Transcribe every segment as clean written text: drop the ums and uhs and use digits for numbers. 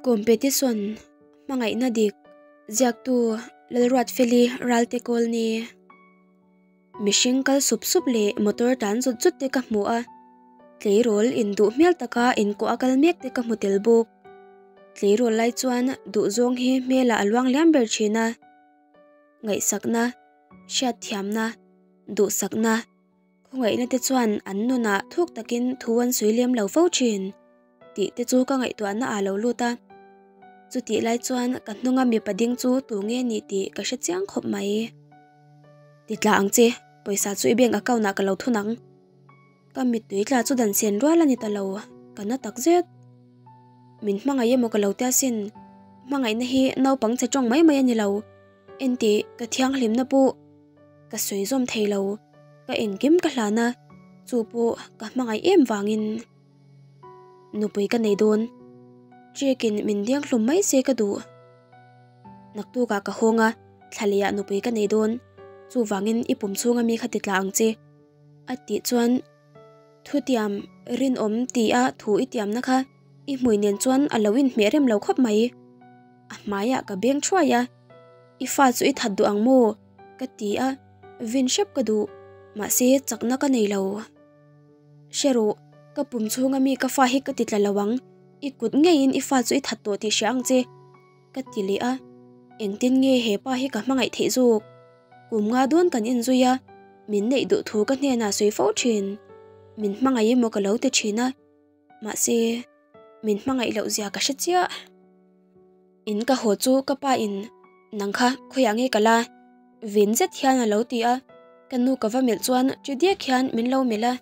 Competition, Hmangaihna dik, Ziaktu, Lalruatfeli Ralte Kawlni. Mihring kal sup sup leh motor tlan zut zut te ka hmu a, tleirawl induh hmel taka inkuah a kal mek te ka hmu tel bawk. Tleirawl lai chuan duhzawng hi hmelah a luang liam ber thin a. Ngaihsakna, hriatthiamna, duhsakna, Khawngaihna te chuan an nunah thuk takin thu an sawi lem lo fo thin tih te chu ka ngaihtuahna ah lo lut a. Chutih lai chuan ka hnunga mipa ding chu tu nge ni tih ka hre chiang khawp mai. Ti tla ang che, pawisa chu i bank account ah ka lo thun ang. Ka mittui tla chu dan sen rual a ni ta lo, ka na tak zet. Min hmangaih emaw ka lo tia sin, hmangaihna hi naupang che tawng mai mai a ni lo. Entih ka thianghlimna pawh ka sawi zawm thei lo, ka engkim ka hlan a, chu pawh ka hmangaih em vangin nupui ka nei dawn. Check-in min deng hlum mai se ka duh. Naktukah ka hawng a, thla lehah nupui ka nei dawn, chuvangin i pum chhunga mi kha ti tla ang che a tih chuan thutiam rinawm tia thu i tiamna kha i hmui nen chuan a lo inhmeh rem lo khawp mai. A hmaiah ka beng thuai a, I fa chu i that duh ang maw? ka ti a, vin hrep ka duh, mahse chakna ka nei lo. Hre rawh, ka pum chhunga mi ka fa hi ka ti tla lo ang, i kut ngeiin i fa chu i that tawh tih hria ang che, ka ti leh a, engtin nge he pa hi ka hmangaih theih zawk? Kum nga dawn kan inzui a, min neih duh thu ka hnenah sawi fo thin, min hmangaih emaw ka lo ti thin a, mahse min hmangaih loh zia ka hre chiah. In ka haw chu ka pa in nang kha khawiah nge ka la vin zet hian a lo ti a, ka nu ka va melh chuan chu diak hian min lo melh a,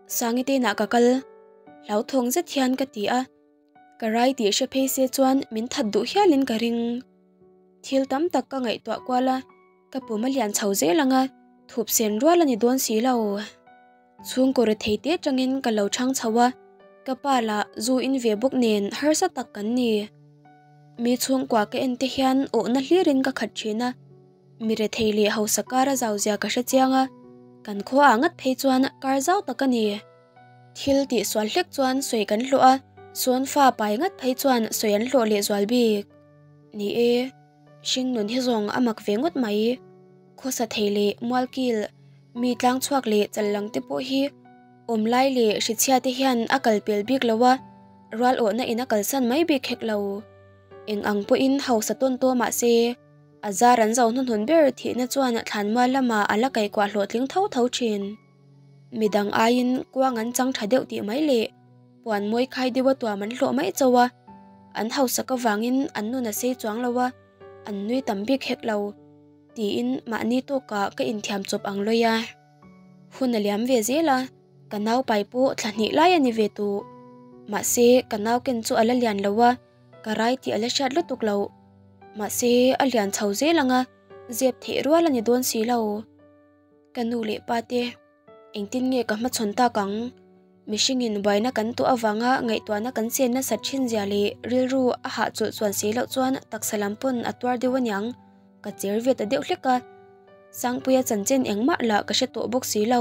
Sangi te inah ka kal hlauthawng zet hian ka ti a, ka rai tih hre phei se chuan min that duh hialin ka ring. Thil tam tak ka ngaihtuah kual a, ka pum a lian chho zel ang a, thup sen rual a ni dawn si lo. Chhungkaw rethei te atangin ka lo chhang chho a, ka pa lah zu in ve bawk nen harsa tak kan ni. Mi chhungkua ka en te hian awhna hlirin ka khat thin a, mi rethei leh hausa kar a zau zia ka hre chiang a, kan khua ah ngat phei chuan kar zau tak a ni. Thil tih sual hlek chuan sawi kan hlawh a, sawn fa pai ngat phei chuan sawi an hlawh leh zual bik. Ni e, hring nun hi zawng a mak ve ngawt mai. Khawsa thei leh mualkil, mi tlang chhuak leh challang te pawh hi awm lai leh hrichhia te hian a kal pel bik lo a, rual awhna in a kalsan mai bik hek lo. Eng ang pawhin hausa tawn tawh mah se, a zar an zo hnuhnun ber thihna chuan thlanmual lamah a la kaihkuah hlawhtling tho tho thin. Midang aiin kuang an chang tha deuh tih mai leh puan mawi khai deuha tuam an hlawh mai chauh a, an hausak avangin an nun a sei chuang lo a, an nui tam bik hek lo. Tiin mahni tawkah ka inthiam chawp ang lawi a. Hun a liam ve zel a, ka nau pai pawh thla hnih lai a ni ve tawh. Mahse, ka nau ken chu a la lian lo a, ka rai tih a la hriat lutuk lo. Mahse, a lian chho zel ang a, zep theih rual a ni dawn si lo. Ka nu leh pa te. Engtin nge ka hmachhawn tak ang? Mihringin buaina kan tuah avanga ngaihtuahna kan chen nasat thin zia leh rilru a hahchawlh chuan si loh chuan taksa lam pawn a tuar deuh aniang, ka cher ve ta deuh hlek a. Sangpuia chanchin engmah lah ka hre tawh bawk si lo.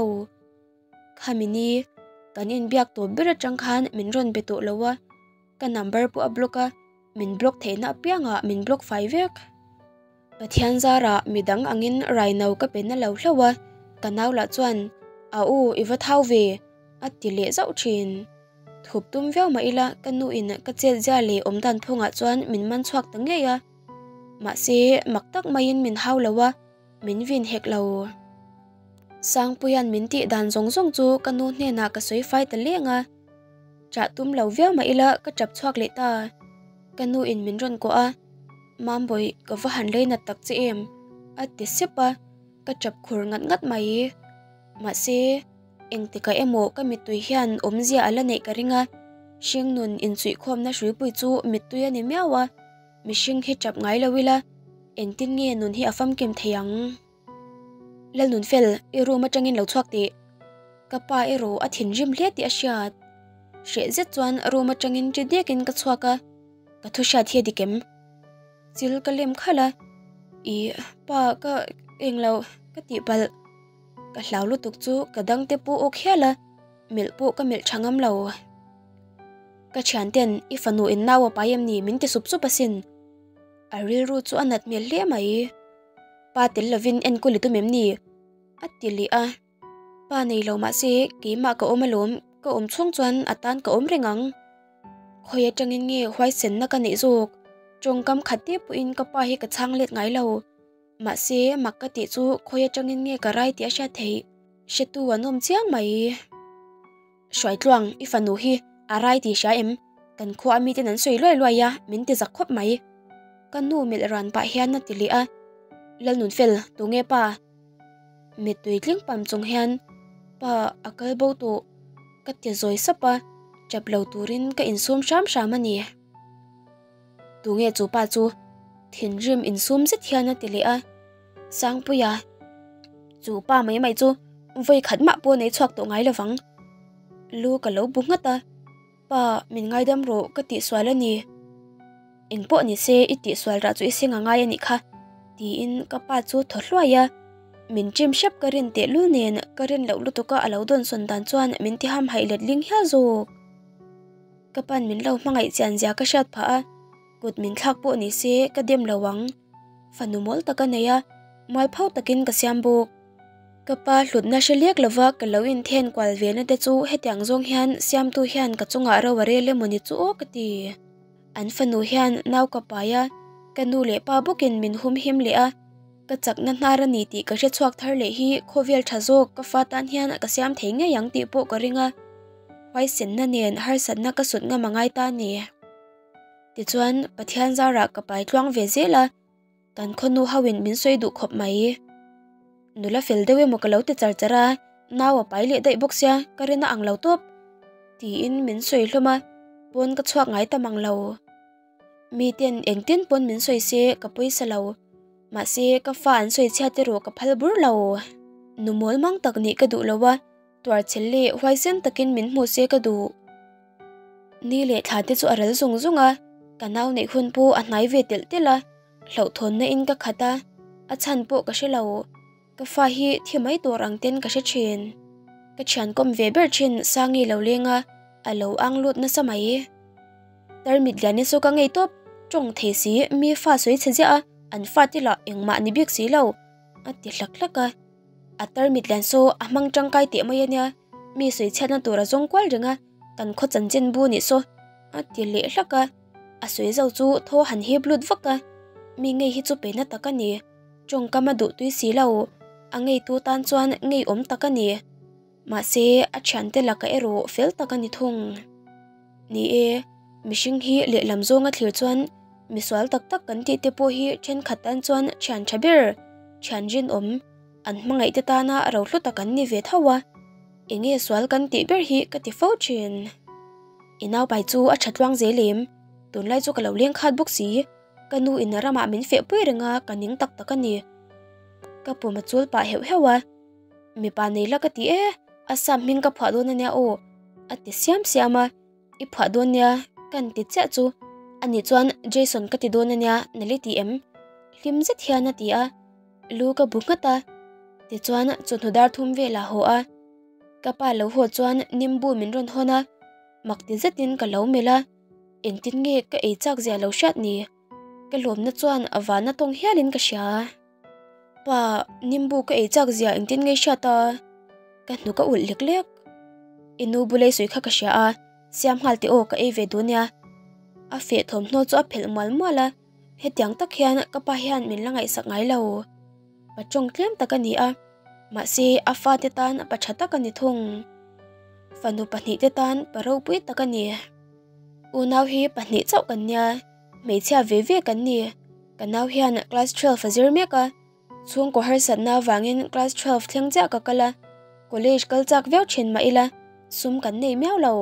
Khami ni, kan inbiak tawp ber atang khan min rawn be tawh lo a, ka number pawh a block a, min block theihna apiangah min block fai vek. Pathian zarah midang angin raino ka pe na lo hlauh a, ka nau lah chuan, A u, i va thau ve, a ti leh zauh thin. Thup tum viau mah ila ka nuin ka chet zia leh awm dan phungah chuan min man chhuak ta ngei a. Mahse, mak tak maiin min hau lo a, min vin hek lo. Sangpuia'n min tih dan zawng zawng chu ka nu hnenah ka sawi fai ta leng a. Chah tum lo viau mah ila ka tap chhuak leh ta. Ka nuin min rawn kawh a. Mambawi ka va han lei nat tak che em? a ti sep a, ka tap khur ngat ngat mai. Mahse, engtikah emaw ka mittui hian awmzia a la neih ka ring a, hringnun inchuihkhawmna hruipui chu mittui a ni miau a, mihring hi tap ngai lo ila, engtin nge nun hi a famkim thei ang? Lalnunfel, i room atangin lo chhuak teh. Ka pa erawh a thinrim hle tih a hriat. Hreh zet chuan room atangin ri dekin ka chhuak a. Ka thu hriat hi a dik em? Chil ka lem khalh a, Ih, pa ka eng lo ka tih palh. Ka hlau lutuk chu ka dang te pawh awk hial a, melh pawh ka melh tha ngam lo. Ka thianten i fanu in nau a pai em ni min ti sup sup asin. A rilru chu a nat hmel hle mai. Pa tel lovin enkawl i tum em ni? A ti leh a. Pa nei lo mahse keimah ka awm alawm, ka awm chhung chuan a tan ka awm reng ang. Khawi atangin nge huaisenna ka neih zawk? Tawngkam khat te pawhin ka pa hi ka chhang let ngai lo. Mahse mak ka tih chu khawi atangin nge ka rai tih a hriat theih? Hretu an awm chiang mai. Hruaitluang, i fanu hi a rai tih hria em? Kan khua a miten an sawi luai luai a, min ti zak khawp mai. Ka nu melh ran pah hian a ti leh a. Lalnunfel, tunge pa? Mittui tling pam chung hian, Pa, a kal bo tawh. Ka ti zawi sap a, tap lo turin ka insum hram hram a ni. Tunge chu pa chu? Thinrim insum zet hian a ti leh a. Sangpuia, Chu pa mai mai chu vawi khat mah pawh nei chhuak tawh ngai lovang. Lu ka lo bu nghat a, Pa, min ngaidam rawh ka tihsual a ni. Engpawh ni se i tihsual rah chu i seng a ngai a nih kha, tiin ka pa chu thaw hluai a. Min ṭim hrep ka rin tehlul nen ka rin loh lutuka a lo dawnsawn dan chuan min ti hamhaih letling hial zawk. Ka pan min lo hmangaih chian zia ka hriat phah a, kut min thlak pawh ni se ka dem lo ang. Fanu mawl tak a nei a, mualpho takin ka siam bawk. Ka pa hlutna hre lek lova ka lo inthen kual ve na te chu hetiang zawng hian siamtu hian ka chungah ro a rel emaw ni chu aw ka ti. An fanu hian nau ka pai a, ka nu leh pa bawkin min hum him leh a, ka chakna hnar a ni tih ka hre chhuak thar leh hi khawvel tha zawk ka fa tan hian ka siam thei ngei ang tih pawh ka ring a, huaisenna nen harsatna ka sut ngam a ngai ta a ni. Tichuan Pathian zarah ka pai tluang ve zel a. Kan khawnu ho in min sawi duh khawp mai. Nula fel deuh emaw ka lo ti char char a, nau a pai leh daih bawk sia, ka rin a ang lo tawp. Tiin min sawi hlawm a, pawn ka chhuak ngai ta mang lo. Miten engtin pawn min sawi se ka pawisa lo, mahse ka fa an sawi chhiat erawh ka phal bur lo. Nu mawl mang tak nih ka duh lo a, tuarchhel leh huaisen takin min hmu se ka duh. Ni leh thla te chu a ral zung zung a, ka nau neih hun pawh a hnai ve telh telh a, hlauhthawnna in ka khat a, a chhan pawh ka hre lo. Ka fa hi thi mai tur ang ten ka hre thin. Ka thian kawm ve ber thin Sangi lo leng a, a lo ang lut nasa mai. Tarmit lian hi chu ka ngei tawp, tawng thei si mi fa sawi chhe ziah a, an fa te lah engmah ni bik si lo, a ti hlak hlak a. A tarmit lian saw a hmang tangkai teh mai a nia. Mi sawi chhiatna tur a zawng kual reng a, kan khaw chanchin bu nih saw a ti leh hlak a, a sawi zo chu thaw han hip lut vak a, mi ngei hi chu pe na tak a ni, tawngkam a duh tui si lo, a ngeitu tan chuan ngeiawm tak a ni, mahse a thiante lakah erawh fel tak a ni thung. Ni e, mihring hi lehlam zawnga thlir chuan misual tak tak kan tih te pawh hi thenkhat tan chuan thian tha ber, thian rinawm, An hmangaih te tana ro hlu tak an ni ve tho a, enge sual kan tih ber hi ka ti fo thin. I naupai chu a tha tluang zel em? Tunlai chu ka lo leng khat bawk si, ka nu in a ramah min feh pui reng a, ka ning tak tak a ni. Ka pum a chul pah heuh heuh a, mipa nei la ka ti e, a sam hming ka phuah dawn ania aw, a ti siam siam a, i phuah dawn nia kan ti chiah chu ani chuan Jason ka ti dawn ania nali ti em? Hlim zet hian a ti a. Lu ka bu nghat a, tichuan chawhnu dar thum velah haw a, ka pa lo haw chuan nimbu min rawn hawn a, mak ti zetin ka lo melh a, engtin nge ka ei chak zia lo hriat ni, ka lawmna chuan a vana tawng hialin ka hria. Pa, nimbu ka ei chak zia engtin nge hriat a? Ka hnuk a ulh lek lek. I nu bulei sawi kha ka hria a, siam nghal teh aw ka ei ve duh nia. A feh thawmhnaw chu a phelh mual mual a. Hetiang tak hian ka pa hian min la ngaihsak ngai lo. Pa tawng tlem tak a ni a, mahse a fate tan pa tha tak a ni thung. Fanu pahnihte tan pa ropui tak a ni. Unau hi pahnih chauh kan nia, hmeichhia ve ve kan ni. Ka nau hian class 12 a zir mek a, chhungkaw harsatna avangin class 12 thleng chiah ka kal a, college kal chak viau thin mah ila sum kan nei miau lo.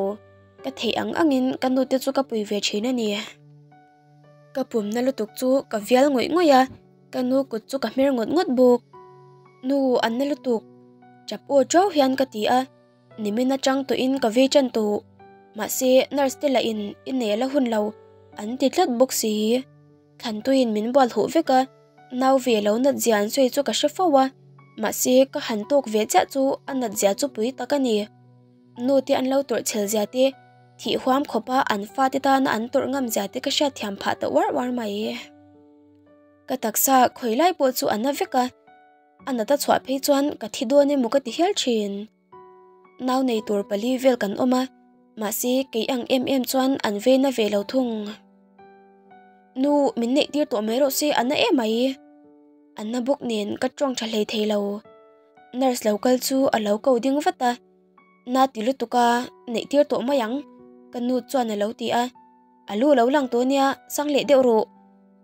Ka theih ang angin ka nute chu ka pui ve thin a ni. Ka pumna lutuk chu ka vial ngawih ngawih a, ka nu kut chu ka hmer ngawt ngawt bawk. Nu, an na lutuk, tap aw chau hian ka ti a, nimin atang tawhin ka vei tan tawh. Mahse, nurse te lahin i nei a la hun lo, an ti tlat bawk si. Thlantuiin min bual huh vek a, nau ve lo nat zia an sawi chu ka hre fo a, mahse ka han tawk ve chiah chu a nat zia chu pui tak a ni. Nu te an lo tawrh chhel zia te. Thih huam khawpa an fate tana an tawrh ngam zia te ka hriatthiam phah ta uar uar mai. Ka taksa khawi lai pawh chu a na vek a, a nat a chhuah phei chuan ka thi dawn emaw ka ti hial thin. Nau nei tur pali vel kan awm a, mahse kei ang em em chuan an vei na ve lo thung. Nu, min neih tir tawh mai rawh se a na em mai. A na bawk nen ka tawng tha hlei thei lo. Nurse lo kal chu a lo ko ding vat a, Na ti lutuk a, neih tir tawh mai ang, ka nu chuan a lo ti a. A lu lo lang tawh nia, sang leh deuh rawh.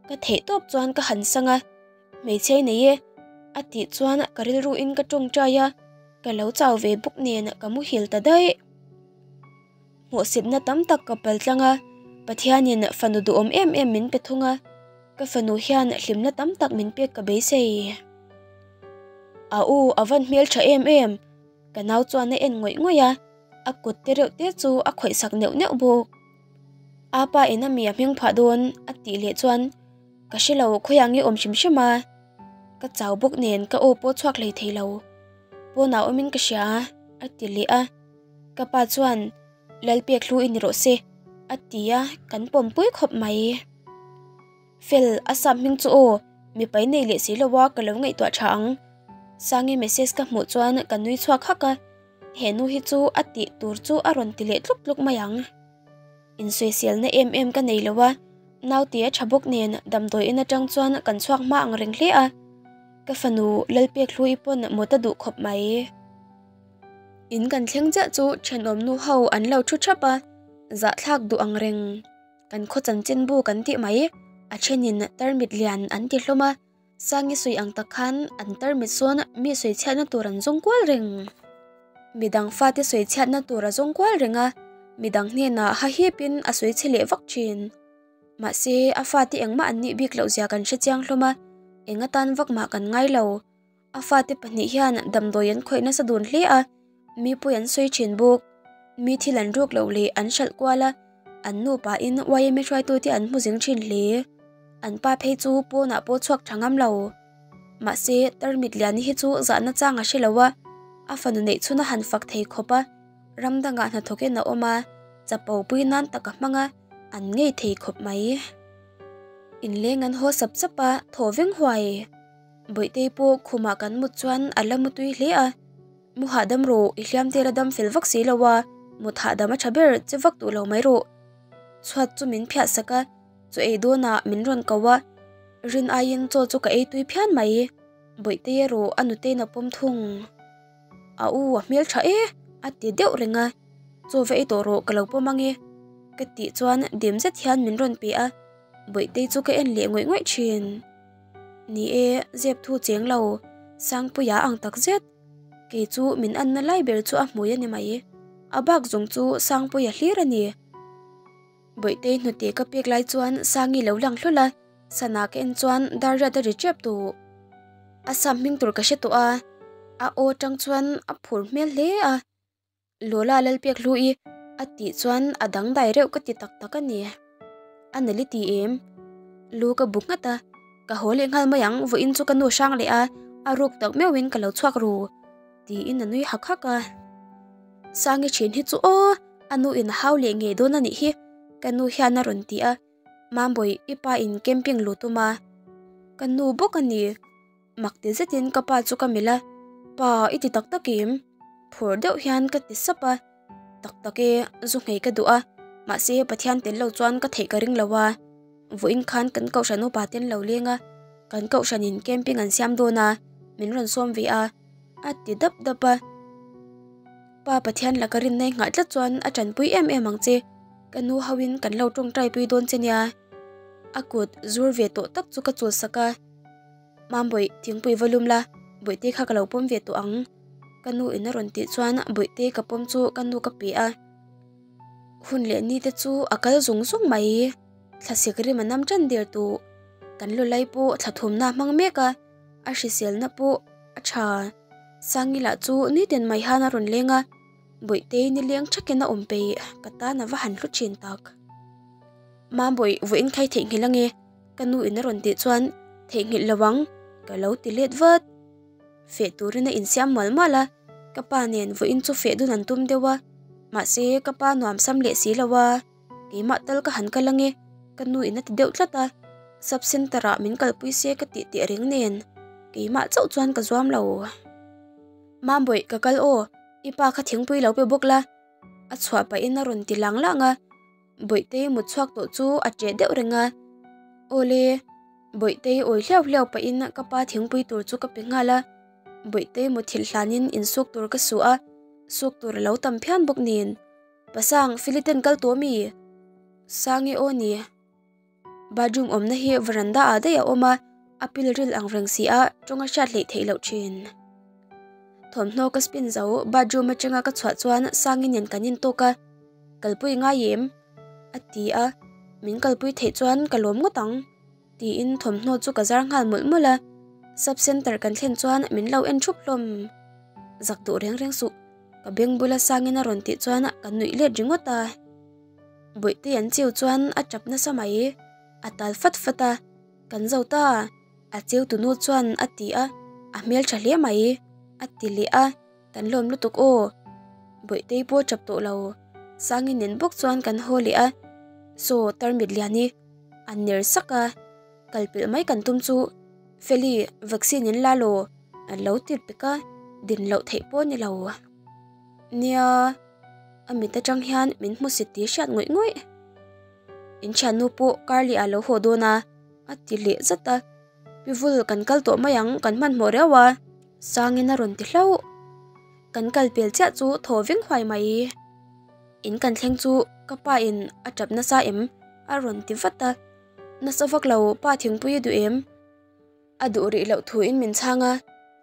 Ka theih tawp chuan ka han sang a, Hmeichhe i nei e, a tih chuan ka rilruin ka tawngtai a, ka lo chau ve bawk nen ka muhil ta daih. Hmuhsitna tam tak ka pal tlang a, Pathianin fanu duhawm em em min pe thung a, ka fanu hian hlimna tam tak min pek ka beisei. A u a van hmel tha em em, ka nau chuan a en ngawih ngawih a, a kut te reuh te chu a khawih sak neuh neuh bawk. A pa in a mi a hming phah dawn a tih leh chuan ka hre lo khawiah nge awm hrim hrim a, ka chau bawk nen ka aw pawh chhuak hlei thei lo. Pawnah awmin ka hria a ti leh a. Ka pa chuan, Lalpek hlu i ni rawh se, a ti a, kan pawmpui khawp mai. Fel, a sap hming chu aw, mipai nei leh si lo a ka lo ngaihtuah tha ang. Sangi message ka hmuh chuan ka nui chhuak hak a, he nu hi chu a tih tur chu a rawn ti leh tluk tluk mai ang. Insawiselna em em ka nei lo a, naute a tha bawk nen damdawi in atang chuan kan chhuak hma ang reng hle a. Ka fanu Lalpek Hlui pawn mawt a duh khawp mai. In kan thleng chiah chu thenawm nu ho an lo thu thap a, zahthlak duh ang reng. Kan khaw chanchin bu kan tih mai, a thenin tarmit lian an ti hlawm a, Sangi sawi ang tak khan an tarmit sawn mi sawi chhiatna tur an zawng kual reng. Midang fate sawi chhiatna tur a zawng kual reng a, midang hnenah hahipin a sawi chhe leh vak thin. Mahse, a fate engmah an nih bik loh zia kan hre chiang hlawm a, eng atan vak mah kan ngai lo. A fate pahnih hian damdawi an khawih nasa dun hle a, mi pawi an sawi thin bawk. Mi thil an ruk loh leh an hralh kual a, an nupain yma hruaitute an hmu zing thin hle. An pa phei chu pawnah pawh chhuak tha ngam lo. Mahse, tarmit liani hi chu zahna chang a hre lo a, a fanu neih chhun a han fak thei khawp a, ram dangah hnathawkin a awm a, chapo pui nan tak a hmang a, an ngei thei khawp mai. Inleng an haw sap sap a, thaw veng huai. Bawihtei pawh khumah kan mut chuan a la mutui hle a, Mu hahdam rawh, i hliam tel a dam fel vak si lo a, mut hahdam a tha ber che vak duh lo mai rawh. Chhuat chu min phiah sak a, chaw ei dawnah min rawn ko a, rin aiin chaw chu ka ei tui phian mai. Bawihtei erawh a nuteiin a pawm thung. A u a hmel tha e, a ti deuh reng a, Chaw va ei tawh rawh ka lo pawm ange ka tih chuan dim zet hian min rawn pe a, Bawihtei chu ka en leh ngawih ngawih thin. Ni e, zep thu cheng lo, Sangpuia ang tak zet. Kei chu min anna lai ber chu a hmui a ni mai. A bak zawng chu Sangpuia hlir a ni. Bawihtei hnute ka pek lai chuan Sangi lo lang hlawlh a, sana ka en chuan dar riat a ri tep tawh. A sam hming tur ka hre tawh a, a aw atang chuan a phur hmel hle a. Lola Lalpek hlu i a tih chuan a dangdai reuh ka ti tak tak a ni. A nali ti em? Lu ka bu nghat a, ka haw leh nghal mai ang, vawiin chu ka nu hrang leh a, a ruk tak meuhin ka lo chhuak ru tiin a nui hak hak a. Sangi thin hi chu aw, a nu in a hau leh ngei dawn a nih hi, ka nu hian a rawn ti a, Mambawi i pa in camping lu tum a, ka nu bawk a ni. Mak ti zetin ka pa chu ka melh a, Pa, i ti tak tak em? Phur deuh hian ka ti sap a, Tak tak e, zu nghei ka duh a, mahse Pathian tel lo chuan ka theih ka ring lo a, vawiin khan kan kohhran upa ten lo leng a, kan kohhranin camping an siam dawn a, min rawn sawm ve a, a ti dap dap a. Pa Pathian laka rinna i nghah tlat chuan a tanpui em em ang che, ka nu hoin kan lo tawngtai pui dawn che nia. A kut zur ve tawh tak chu ka chul sak a. Mambawi, thingpui va lum la, Bawihte kha ka lo pawm ve tawh ang. Ka nu in a rawn tih chuan Bawihte ka pawm chu ka nu ka pe a. Hun leh ni te chu a kal zung zung mai. Thlasik rim a nam tan der tawh. Kan lu lai pawh thla thumna a hmang mek a, a hriselna pawh a tha. Sangi lah chu nitin mai han a rawn leng a, Bawihte nileng thakin a awm peih, ka tan a va han hlu thin tak. Mambawi, vawiin khai theihnghilh ange. Ka nu in a rawn tih chuan theihnghilh lo ang ka lo ti let vat. Feh turin a insiam mual mual a, ka pa nen vawiin chu feh dun an tum deuh a. Mahse, ka pa nuam sam leh si lo a, keimah tal ka han kal ange, ka nu in a ti deuh tlat a, sub centre ah min kalpui se ka tih teh reng nen, keimah chauh chuan ka zuam lo. Mambawih ka kal aw, i pa kha thingpui lo pe bawk la, a chhuah pahin a rawn ti lang lang a, Bawihtei mut chhuak tawh chu a ṭeh deuh reng a, Awle, Bawihtei awi hliau hliau pahin ka pa thingpui tur chu ka pe nghal a, Bawihtei muthilh hlanin insuk tur ka suh a, suk tur a lo tam phian bawk nen. Pasang, Philiten kal tawh mi? Sangi aw ni. Bathroom awmna hi veranda ah daih a awm a, a pil ril ang reng si a, tawng a hriat hleih theih loh thin. Thawmhnaw ka spin zo, bathroom atanga ka chhuah chuan Sangi nen kan intawk a, Kalpui ngai em? a ti a, min kalpui theih chuan ka lawm ngawt ang tiin thawmhnaw chu ka zar nghal mawlh mawlh a, sub center kan thlen chuan min lo en thup hlawm. Zak duh reng reng suh, ka beng bula Sangin a rawn tih chuan ka nuih let ringawt a. Bawihte an chiu chuan a tap nasa mai, a tal fat fat a, Kan zo ta, a chiu tunu chuan a ti a, a hmeltha hle mai, a ti leh a, Kan lawm lutuk aw, Bawihtei pawh tap tawh lo, Sangi nen bawk chuan kan haw leh a, Saw tarmit liani, a ner sak a, kal pelh mai kan tum chu Feli vaccine in la law, a lo ti pek a, din loh theih pawh a ni lo. Nia. A mit atang hian min hmu sit tih hriat ngawih ngawih. In thiannu pawh Carly ah lo haw dawn a, a ti leh zat a. Pi Vul kan kal tawh mai ang, kan hmanhmawh riau a, Sangin a rawn ti hlauh. Kan kal pel chiah chu thaw veng huai mai. In kan thleng chu ka pa in a tap nasa em? a rawn ti vat a. Nasa vak lo, pa thingpui i duh em? A duh rih loh thuin min chhang a,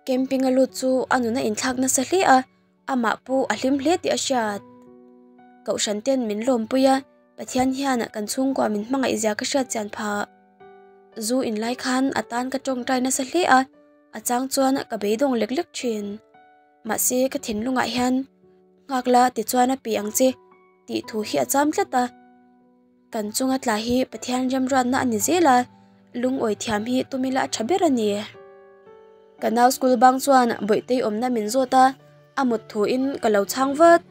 camping a lut chu a nun a inthlak nasa hle a. Amah pawh a hlim hle tih a hriat. Kohhran ten min lawmpui a, Pathian hian kan chhungkua min hmangaih zia ka hriat chian phah. Zu in lai khan a tan ka tawngtai nasa hle a, a chang chuan ka beidawng lek lek thin. Mahse ka thinlungah hian nghak la tichuan a pi ang che tih thu hi a cham tlat a. Kan chunga tla hi Pathian remruatna a ni zel a, lungawi thiam hi tumila a tha ber a ni. Ka nau school bang chuan Bawihtei awmna min zawt a, a mut thuin ka lo chhang vat.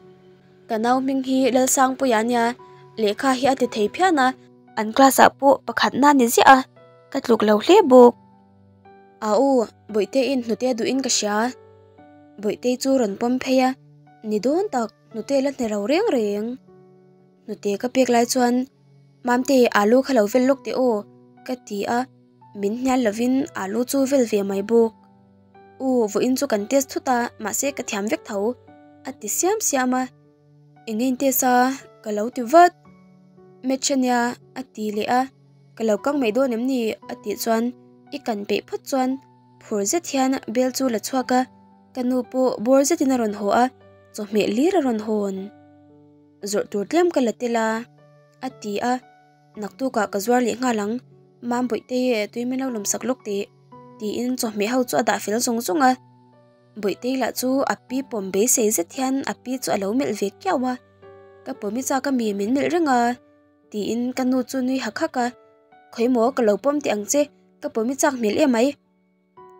Ka nau hming hi Lalsangpuia nia, lehkha hi a ti thei phian a. An class ah pawh pakhatna a ni ziah a, ka tluk lo hle bawk. A u, Bawihteiin hnute a duhin ka hria. Bawihtei chu rawn pawm phei a, ni dawn tak, hnute la hne lo reng reng. Hnute ka pek lai chuan Mamte alu kha lo vel lawk teh aw ka ti a, min hnial lovin alu chu vel ve mai bawk. U vawiin chu kan test thut a mahse ka thiam vek tho a ti siam siam a, eng nge in test a ka lo ti vat. Match ania a ti leh a, ka lo kang mai dawn em ni a tih chuan i kan peih phawt chuan phur zet hian bel chu la chhuak a, ka nu pawh bawr zetin a rawn haw a, chawhmeh lir a rawn hawn. Zawrh tur tlem ka la tel a, a ti a, naktukah ka zuar leh nghal ang, Mam Bawihtei e tui min lo lawmsak lawk teh, tiin chawhmeh ho chu a dah fel zawng zawng a. Bawihtei lah chu a pi pawm beisei zet hian a pi chu a lo melh ve kiau a, Ka pawm i chak a mi min melh reng a, tiin ka nu chu nui hak hak a, Khawimaw ka lo pawm teh ang che, ka pawm i chak hmel emai.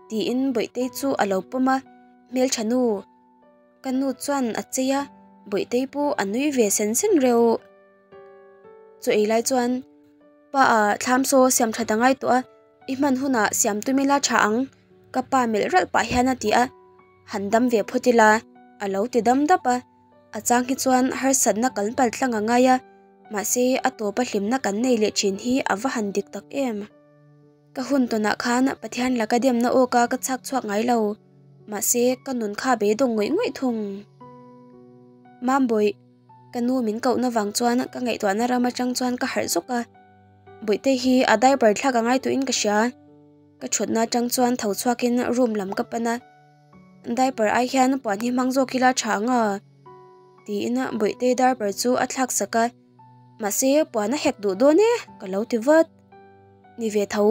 Tiin Bawihtei chu a lo pawm a, hmeltha nu. Ka nu chuan a chei a, Bawihtei pawh a nui ve sen sen reuh. Chaw ei lai chuan pa ah thlam saw siam that a ngai tawh a, i hman hunah siam tum ila tha ang ka pa melh ralh pah hian a ti a, han dam ve phawt ila a lo ti dam dap a, a chang hi chuan harsatna kan pal tlang a ngai a, mahse a tawpa hlimna kan nei leh thin hi a va han dik tak em. Ka hun tawnah khan Pathian laka demna awka ka chhak chhuak ngai lo, mahse ka nun kha beidawng ngawih ngawih thung. Mambawih, ka nu min kohna vang chuan ka ngaihtuahna ram atang chuan ka harh zawk a, Bawihtei hi a diaper thlak a ngai tuhin ka hria. Ka thutna atang chuan tho chhuakin room lam ka pan a, diaper ai hian puan hi hmang zawk ila tha ang a? tiin Bawihtei diaper chu a thlak sak a. Mahse puan a hek duh dawn e ka lo ti vat. Ni ve tho,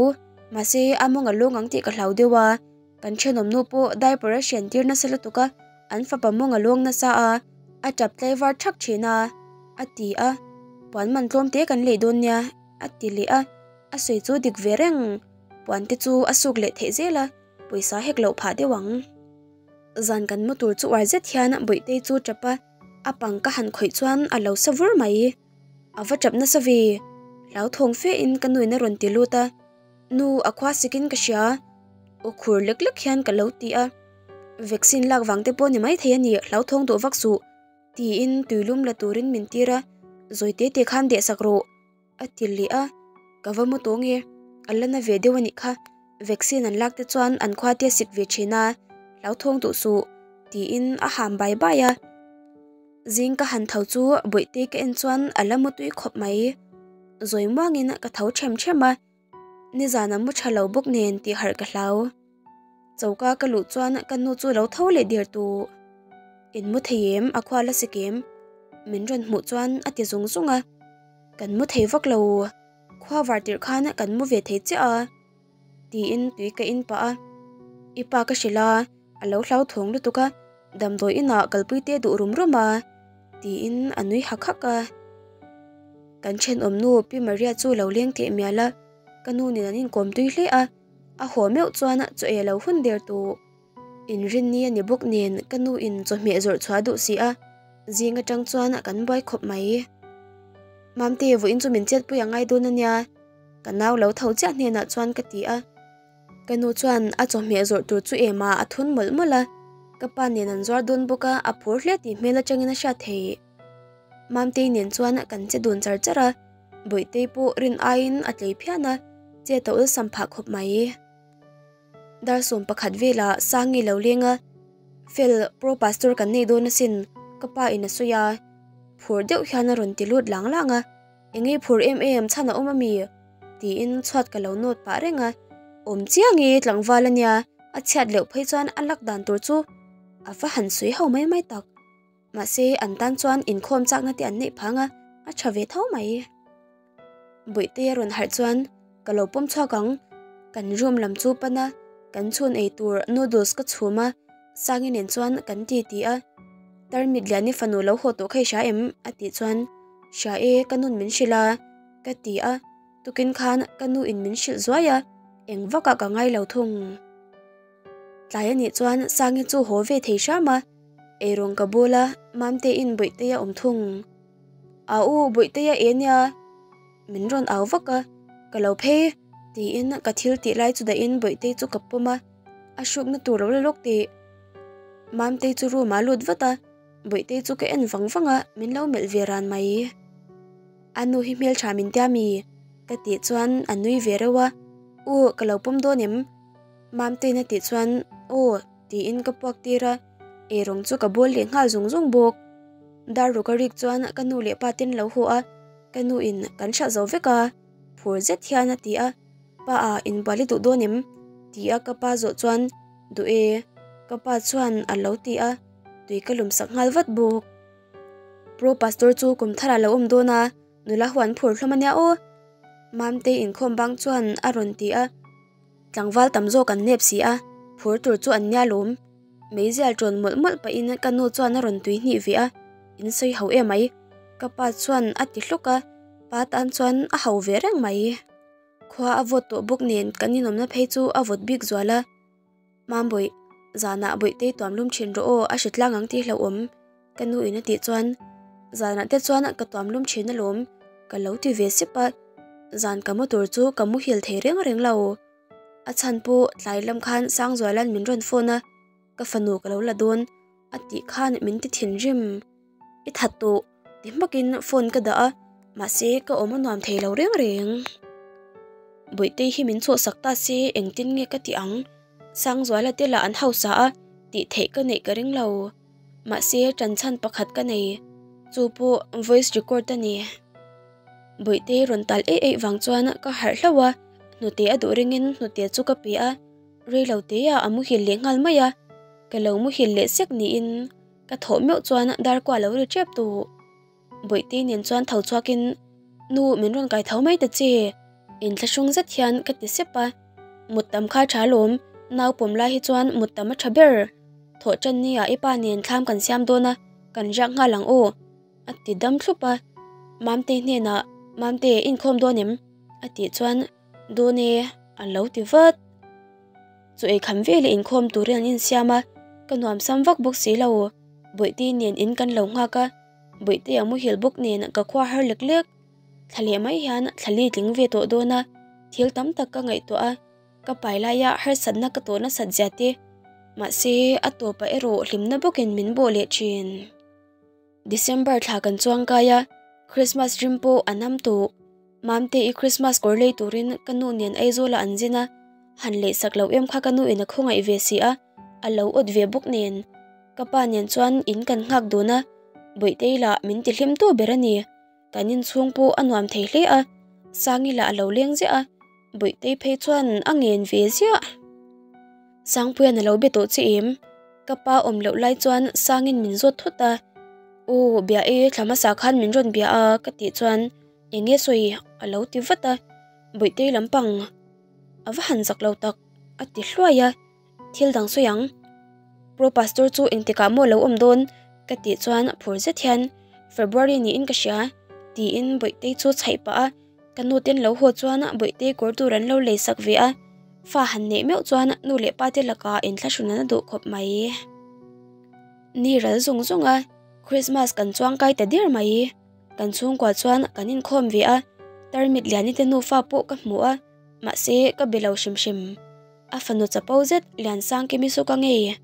mahse a mawng a lawng ang tih ka hlau deuh a, kan thenawm nu pawh diaper a hrian tir nasa lutuk a, an fapa mawng a lawng nasa a, a tap tlai var thak thin a, a ti a, puan man tlawm te kan lei dawn nia a ti leh a, a sawi chu dik ve reng, puan te chu a suk leh theih zel a, pawisa hek loh phah deuh ang. Zan kan mu tur chu uar zet hian Bawihtei chu tap a. A pang ka han khawih chuan a lo sa vur mai. A va tap nasa ve. Hlauthawng fe in ka nuin a rawn ti lut a. Nu, a khua sikin ka hria. Aw khur lek lek hian ka lo ti a. Vaccine lak vang te pawh ni mai thei a ni, hlauthawng duh vak suh. Tiin tuilum la turin min tir a, zawi te te khan dehsak rawh. A ti leh a, ka va mu tawng e, a la na ve deuh a nih kha, vaccine an lak te chuan an khua te a sik ve thin a, hlauthawng duh suh tiin a ham bai bai a. Zing ka han tho chu bawihte ka en chuan a la mu tui khawp mai, zawi muangin ka tho them them a. Nizan a mu tha lo bawk nen tih harh ka hlau. Choka ka luh chuan ka nu chu lo tho leh der tawh. In mu thei em a khua la sik em? Min rawn hmuh chuan a ti zung zung a. Kan mu thei vak lo. Khua var tirh khan kan mu ve thei chiah a. Tiin tui ka in pah a. I pa ka hrilh a, a lo hlauthawng lutuk a, damdawi inah kalpui te duh rum rum a. Tiin a nui hak hak a. Kan thenawm nu Pi Maria chu lo leng teh mial a, ka nu nen an inkawm tui hle a, a haw meuh chuan chaw ei a lo hun der tawh. Inrinni a ni bawk nen ka nu in chawhmeh zawrh chhuah a duh si a, zing atang chuan kan buai khawp mai. Mamte vawiin chu min chetpui a ngai dawn a nia, ka nau lo tho chiah hnenah chuan ka ti a. Ka nu chuan a chawhmeh zawrh tur chu ema a thun mawlh mawlh a, ka pa nen an zuar dawn bawk a, a phur hle tih hmel atangin a hriat theih. Mamtei nen chuan kan che dun char char a, Bawihtei pawh rin aiin a tlei phian a, chet a awlsam phah khawp mai. Dar 11 velah Sangi lo leng a, Fel, Pro Pastor kan nei dawn asin, ka pa in a sawi a, phur deuh hian a rawn ti lut lang lang a. Engei phur em em chhan a awm ami? Tiin chhuat ka lo nawt pah reng a, awm chiang e tlangval a nia, a chhiat leuh phei chuan a lak dan tur chu a va han sawi ho mai mai tak. Mahse an tan chuan inkhawm chakna te an neih phang a, a tha ve tho mai. Bawihte a rawn harh chuan ka lo pawm chhuak ang, kan room lam chu pan a, kan chhun ei tur noodles ka chhum a, Sangi nen chuan kan ti ti a, Tarmit Liani fanu lo haw tawh kha i hria em? a tih chuan, Hria e, ka nun min hrilh a, ka ti a, tukin khan ka nu in min hrilh zuai a, eng vakah ka ngai lo thung. Tlai a nih chuan Sangi chu haw ve thei hram a, eirawng ka bul a, Mamtein Bawihtei a awm thung. A u, Bawihtei a e nia, min rawn au vak a, ka lo phei, tiin ka thil tih lai chu dahin Bawihtei chu ka pawm a. A hrukna tur lo la lawk tih. Mamtei chu room ah a lut vat a, Bawihtei chu ka en vang vang a, min lo melh ve ran mai. A nu hi hmeltha min tia mi? Ka tih chuan a nui ve reuh a, U, ka lo pawm dawn em? Mamtei'n a tih chuan Aw tiin ka puak tir a, eirawng chu ka bawl leh nghal zung zung bawk. Dar ruk a rik chuan ka nu leh pa ten lo haw a, ka nu in kan hralh zo vek a, phur zet hian a ti a. Pa a inbual i duh dawn em? Ti a ka pa zawh chuan Duh e, ka pa chuan a lo ti a, tui ka lum sak nghal vat bawk. Pro Pastor chu kum tharah lo awm dawn a, nula ho an phur hlawm a nia aw. Mamtei inkhawm bang chuan a rawn ti a, tlangval tam zawk an nep si a, phur tur chu an nia lawm. Meizial ṭawn mawlh mawlh pahin ka nu chuan a rawn tui hnih ve a, in sawi ho em mai. Ka pa chuan a ti hluk a, pa tan chuan a ho ve reng mai. Khua a vawt tawh bawk nen kan inawmna phei chu a vawt bik zual a. Mambawih, zanah Bawihtei tuam lum thin rawh aw, a hre tlang ang tih hlauhawm, ka nu in a tih chuan zanah te chuan ka tuam lum thin alawm, ka lo ti ve sep a. Zan ka mu tur chu ka muhil thei reng reng lo. A chhan pawh tlai lam khan Sangzuala'n min rawn phone a, ka fanu ka lo la dawn a tih khan min ti thinrim. I that tawh ti hmakin phone ka dah a, mahse ka awm a nuam thei lo reng reng. Bawihtei hi min chhuahsak ta se engtin nge ka tih ang? Sangzuala te lah an hausa a, tih theih ka neih ka ring lo. Mahse ṭan chhan pakhat ka nei, chu pawh voice record a ni. Bawihtei rawn tal eih eih vang chuan ka harh hlauh a, hnute a duh ringin hnute chu ka pe a, rei lo teah a muhil leh nghal mai a, ka lo muhil leh sek niin. Ka thawh meuh chuan dar kua lo ri tep tawh. Bawihtei nen chuan tho chhuakin, Nu, min rawn kai tho mai ta che. Inthlahrung zet hian ka ti sep a. Mut tam kha tha lawm, nau pawm lai hi chuan mut tam a tha ber. Thawh tan nia i pa nen thlam kan siam dawn a, kan riak nghal ang aw, a ti dam thlup a. Mamtei hnenah, Mamte, inkhawm dawn em? a tih chuan, Dawn e, a lo ti vat. Chu ei kham veleh inkhawm turin an insiam a, ka nuam sam vak bawk si lo. Bawihtei nen in kan lo nghak a. Bawihtea muhil bawk nen ka khua har lek lek. Thla leh mai hian thla li tling ve tawh dawn a, thil tam tak ka ngaihtuah a, ka pai laia harsatna ka tawh nasat zia te. Mahse, a tawpah erawh hlimna bawkin min bawh leh thin. December thla kan chuang kai a, Christmas rim pawh a nam tawh. Mamte i Christmas kawr lei turin ka nu nen Aizawlah an zin a, han lehsak loh em kha ka nu in a khawngaih ve si a, a lo awt ve bawk nen. Ka pa nen chuan in kan nghak dun a, Bawihtei lah min ti hlim tu ber a ni. Kan inchhung pawh a nuam thei hle a, Sangi lah a lo leng ziah a, Bawihtei phei chuan a ngen ve ziah. Sangpuia'n a lo be tawh che em? Ka pa awm loh lai chuan Sangin min zawt thut a, Aw, bia e, thla hmasa khan min rawn bia a ka tih chuan eng nge sawi a lo ti vat a, Bawihtei lampang a va han zak lo tak a ti hluai a. Thil dang sawi ang. Pro Pastor chu engtikah maw lo awm dawn? Ka tih chuan phur zet hian February niin ka hria tiin Bawihtei chu chhaih pah a, ka nu ten lo haw chuan Bawihtei kawr tur an lo lei sak ve a, fa han neih meuh chuan nu leh pa te lakah inthlahrun an a duh khawp mai. Ni ral zawng zawng a, Christmas kan chuang kai ta der mai. Kan chhungkua chuan kan inkhawm ve a, tarmit liani te nufa pawh ka hmu a, mahse ka be lo hrim hrim. A fanu chapo zet Liansangkimi chu ka ngei.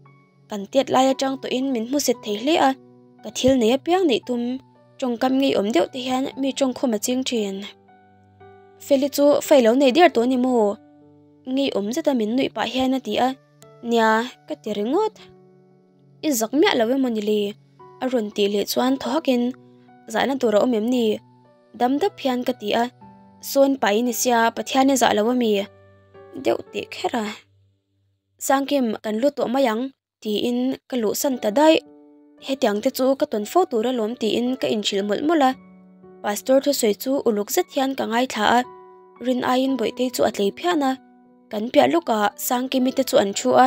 Kan tiat lai atang tawhin min hmu set thei hle a, ka thil nei apiang neih tum tawngkam ngeiawm deuh te hian mi tawngkhawm a ching thin. Feli chu fei lo nei der tawh a ni maw? Ngeiawm zeta min nuih pah hian a ti a, Nia, ka ti ringawt. I zak miah lo emaw ni le? A rawn tih leh chuan thaw hakin, Zahna tur a awm em ni? Dam dap hian ka ti a, Sawn pai ni sia Pathian i zah lo ami? Deuh teh kher a. Sangkim kan lut tawh mai ang tiin ka luhsan ta daih. Hetiang te chu ka tawn fo tur alawm tiin ka inhrilh mawlh mawlh a. Pastor thusawi chu uluk zet hian ka ngaithla a, rin aiin Bawihtei chu a tlei phian a. Kan piah lawkah Sangkimi te chu an thu a,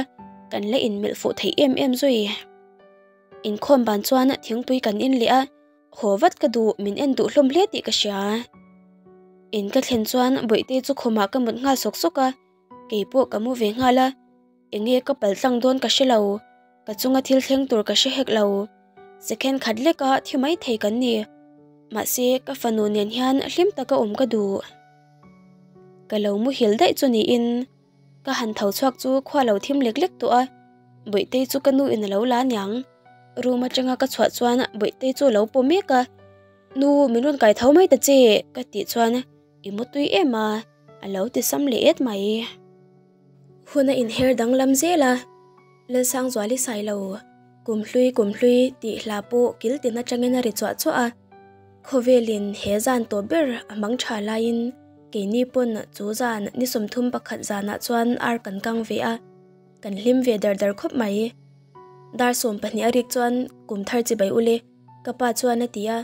kan la inmelh fuh theih em em zui. Inkhawm ban chuan thingpui kan in leh a. Haw vat ka duh, min en duh hlawm hle tih ka hria. In ka thlen chuan Bawihtei chu khumah ka mut nghal sawk sawk a, kei pawh ka mu ve nghal a. Enge ka pal tlang dawn ka hre lo, ka chunga thil thleng tur ka hre hek lo. Second khat leka thi mai thei kan ni. Mahse, ka fanu nen hian hlim taka awm ka duh. Ka lo muhil daih chu niin. Ka han tho chhuak chu khua lo thim lek lek tawh a, Bawihtei chu ka nu in a lo la aniang. Room atanga ka chhuah chuan Bawihtei chu a lo paw mek a, Nu, min rawn kai tho mai ta che ka tih chuan i mu tui em a, a lo ti sam leh et mai. Hun a inher danglam zel a, Lalsangzuali Sailo, Kumhlui Kumhlui tih hla pawh kil tin atangin a ri chuah chuah a. Khawvelin he zan tawp ber a hmang tha laiin keini pawn chu zan ni 31 zanah chuan ar kan kang ve a, kan hlim ve dar dar khawp mai. Dar 12 a rik chuan kum thar chi bai ule ka pa chuan a ti a,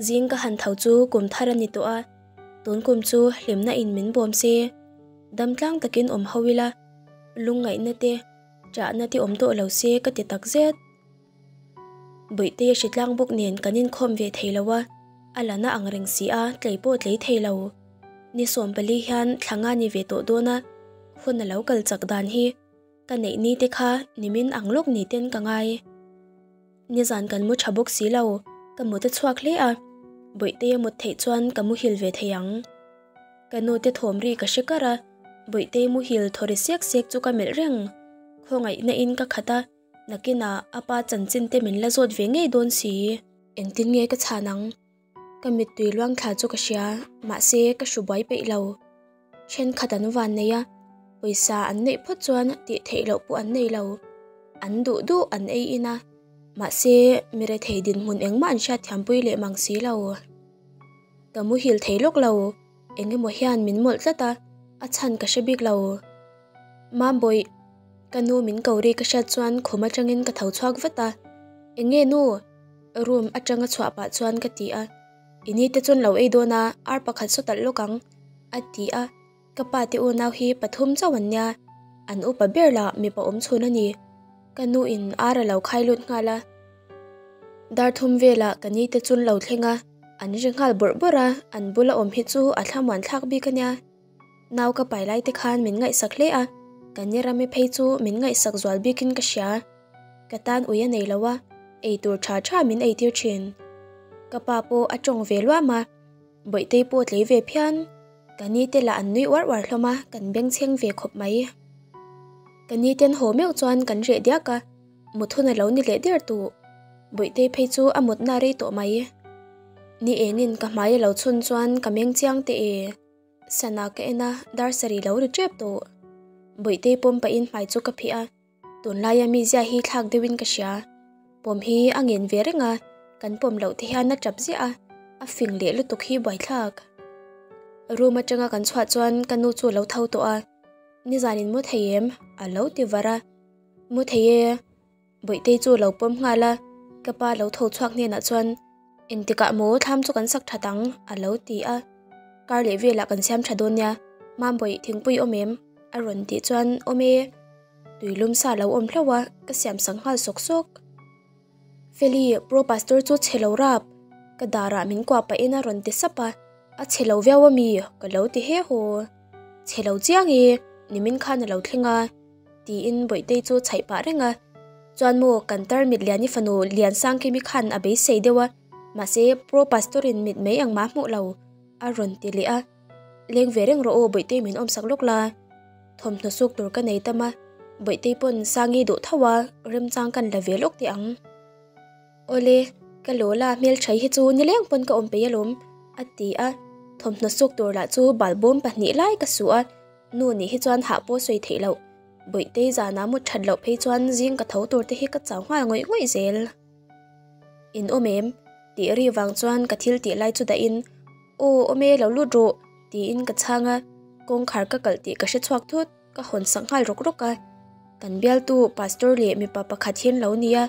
zing ka han tho chu kum thar a ni tawh a, tun kum chu hlimna in min bawm se, dam tlang takin awm ho ila, lungngaihna te, ṭahna te awm tawh lo se ka ti takzet. Bawihte hritlang bawk nen kan inkhawm ve thei lo a, a la na ang reng si a, tlei pawh tlei thei lo. Ni 14 hian thla nga ni ve tawh dawn a, hun a lo kal chak dan hi ka neih ni te kha nimin ang lawk ni ten ka ngai. Nizan kan mu tha bawk si lo, ka mut a chhuak hle a, Bawihte a mut theih chuan ka muhil ve thei ang. Ka nu te thawm ri ka hre kar a, Bawihte muhil thaw ri sek sek chu ka melh reng. Khawngaihna in ka khat a. Nakinah a pa chanchin te min la zawt ve ngei dawn si. Engtin nge ka chhan ang? Ka mittui luang thla chu ka hria, mahse ka hru buai peih lo. Thenkhat an van nei a, pawisa an neih phawt chuan tih theih loh pawh an nei lo. An duh duh an ei in a, mahse mi rethei dinhmun engmah an hriatthiampui leh mang si lo. Ka muhil thei lawk lo, eng emaw hian min mawlh tlat a, a chhan ka hre bik lo. Mambawih, ka nu min ko ri ka hriat chuan khum atangin ka tho chhuak vat a, Eng nge nu? Room atanga chhuah pah chuan ka ti a, I ni te chuan lo ei dawn a, ar pakhat saw talh lawk ang, a ti a, ka pa te unau hi pathum chauh an nia, an upa ber lah mipa awm chhun a ni. Ka nu in ar a lo khai lut nghal a, dar thum velah ka ni te chuan lo thleng a, an ri nghal bawrh bawrh a, an bula awm hi chu a thlamuan thlak bik a nia. Nau ka pai lai te khan min ngaihsak hle a, ka ni rami phei chu min ngaihsak zual bikin ka hria. Ka tan ui a nei lo a, ei tur tha tha min ei tir thin. Ka pa pawh a tawng ve luam a, Bawihtei pawh tlei ve phian. Ka ni te lah an nui uar uar hlawm a, kan bengchheng ve khawp mai. Ka ni ten haw meuh chuan kan reh diak a, mut hun a lo ni leh der tawh. Bawihtei phei chu a mutna rei tawh mai. Ni engin ka hmai a lo chhun chuan ka meng chiang teh e. Sana ka en a, dar sarih lo ri tep tawh. Bawihtei pawm pahin hmai chu ka phih a. Tunlaia mizia hi thlak deuhin ka hria. Pawm hi a ngen ve reng a, kan pawm loh te hian a tap ziah a, a fing leh lutuk hi buaithlak. Room atanga kan chhuah chuan ka nu chu a lo tho tawh a, Nizan in mu thei em? a lo ti var a. Mu thei e. Bawihtei chu a lo pawm nghal a, ka pa lo tho chhuak hnenah chuan, Engtikah maw thlam chu kan sak that ang? a lo ti a. Kar leh velah kan siam tha dawn nia, Mambawih thingpui awm em? a rawn tih chuan, Awm e. Tuilum sa lo awm hlauh a, ka siam sak nghal sawk sawk. Feli, Pro Pastor chu chhe lo rap, ka darah min kuah pahin a rawn ti sap a, a chhe lo viau a mi? ka lo ti he haw. Chhe lo chiang e, nimin khan a lo thleng a, tiin Bawihtei chu chhaih pah reng a. Chuan maw, kan tar mit Liani fanu Liansangkimi khan a beisei deuh a, mahse Pro Pastor-in mit mai ang mah hmuh lo, a rawn ti leh a. Leng ve reng rawh aw, Bawihtei min awmsak lawk la. Thawmhnaw suk tur ka nei tam a, Bawihtei pawn Sangi duh tho a, remchang kan la ve lawk teh ang. Awle, ka Lola hmelthai hi chu nileng pawn ka awm peih alawm, a ti a. Thawmhnaw suk tur lah chu balbawm pahnih lai ka suh a, nu nih hi chuan hah pawh sawi theih loh. Bawihtei zanah mut that loh phei chuan zing ka tho tur te hi ka chau nghal ngawih ngawih zel. In awm em? tih ri vang chuan ka thil tih lai chu dahin, Aw, awm e, lo lut rawh, tiin ka chhang a, kawngkhar ka kalh tih ka hre chhuak thut, ka hawn sak nghal rawk rawk a. Kan bialtu pastor leh mipa pakhat hian lo nia,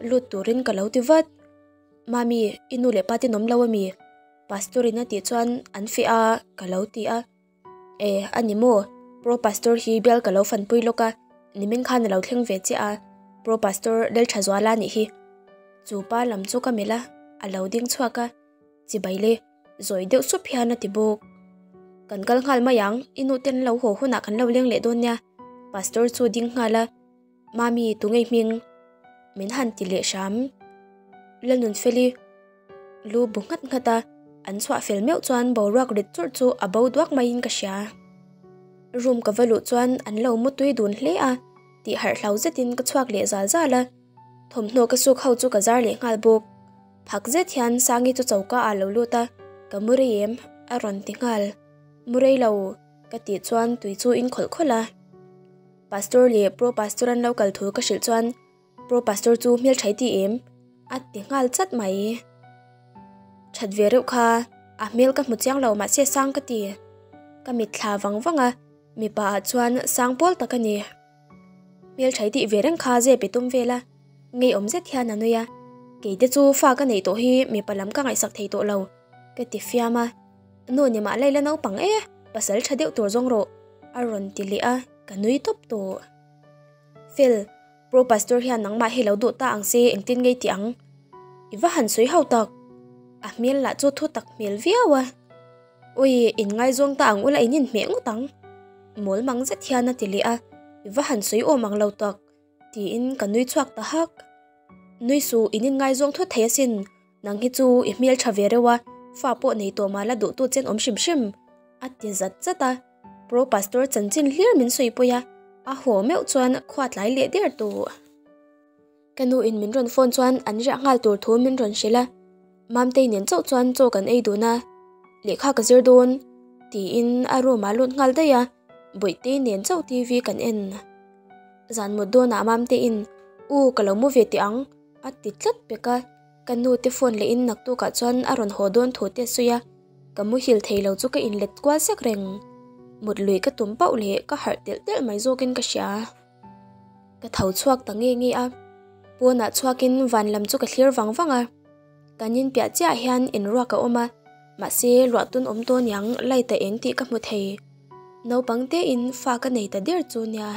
lut turin ka lo ti vat. Mami, i nu leh pa te nawm lo ami? Pastor in a tih chuan an feh a, ka lo ti a. E, a ni maw? Pro Pastor hi bial ka lo fanpui lawk a, nimin khan a lo thleng ve chiah a, Pro Pastor Lalthazuala nih hi. Chu pa lam chu ka melh a, a lo ding chhuak a, chibai le, zawi deuh sup hian a ti bawk. Kan kal nghal mai ang, i nu ten lo haw hunah kan lo leng leh dawn nia, Pastor chu ding nghal a, Mami, tunge hming? Min han ti leh hram. Lalnunfeli. Lu bu nghat nghat a, an chhuah fel meuh chuan boruak rit churh chu a bo duak maiin ka hria. Room ka va luh chuan an lo mu tui dun hle a, tih harh hlau zetin ka chhuak leh zal zal a. Thawmhnaw ka suk ho chu ka zar leh nghal bawk. Phak zet hian Sangi chu choka ah lo lut a, Ka mu rei em? a rawn ti nghal. Mu rei lo, ka tih chuan tui chu in khawlh khawlh a. Pastor leh Pro Pastor an lo kal thu ka hrilh chuan Pro Pastor chu hmelthaih ti em? A ti nghal chat mai. That ve reuh kha, a hmel ka hmu chiang lo mahse sang ka ti. Ka mitthla vang vang a, mipa ah chuan sang pawl tak a ni. Hmelthaih tih ve reng kha zep i tum vel a, ngeiawm zet hian a nui a. Kei te chu fa ka neih tawh hi mipa lam ka ngaihsak thei tawh lo, ka ti fiam a. Nu ni mah laila naupang e, pasal tha deuh tur zawng rawh, a rawn ti leh a, ka nui tawp tawh. Fel, Pro Pastor hian nangmah hi lo duh ta ang se engtin ngei ti ang? I va han sawi ho tak. A hmel lah chu thu tak hmel viau a. Ui, in ngaizawng ta ang ula in inhmeh ngawt ang. Mawl mang zet hian a ti leh a, I va han sawi awm ang lo tak, tiin ka nui chhuak ta hak. Nui suh, in inngaizawng thut thei asin. Nang hi chu i hmel tha ve reuh a, fa pawh nei tawh mah la duhtu chen awm hrim hrim, a ti zat zat a. Pro Pastor chanchin hlir min sawi pawih a, a haw meuh chuan khua tlai leh der tawh. Ka nu in min rawn phone chuan an riah nghal tur thu min rawn hrilh a, Mamtei nen chauh chuan chaw kan ei dun a, lehkha ka zir dawn tiin a room ah lut nghal daih a, Bawihtei nen chauh TV kan en. Zan mut dawnah Mamtei in, U ka lo mu ve teh ang a ti tlat pek a, ka nu te phone leh in naktukah chuan a rawn haw dawn thu te a sawi a. Ka muhil thei lo chu ka inlet kual sek reng. Mut lui ka tum pauh leh ka harh telh telh mai zawkin ka hria. Ka tho chhuak ta nge nge a, pawnah chhuakin van lam chu ka thlir vang vang a. Kan inpiah chiah hian inruak a awm a, mahse luah tun awm tawn yang light a eng tih ka hmu thei. Naupang tein fa ka nei ta der chu nia.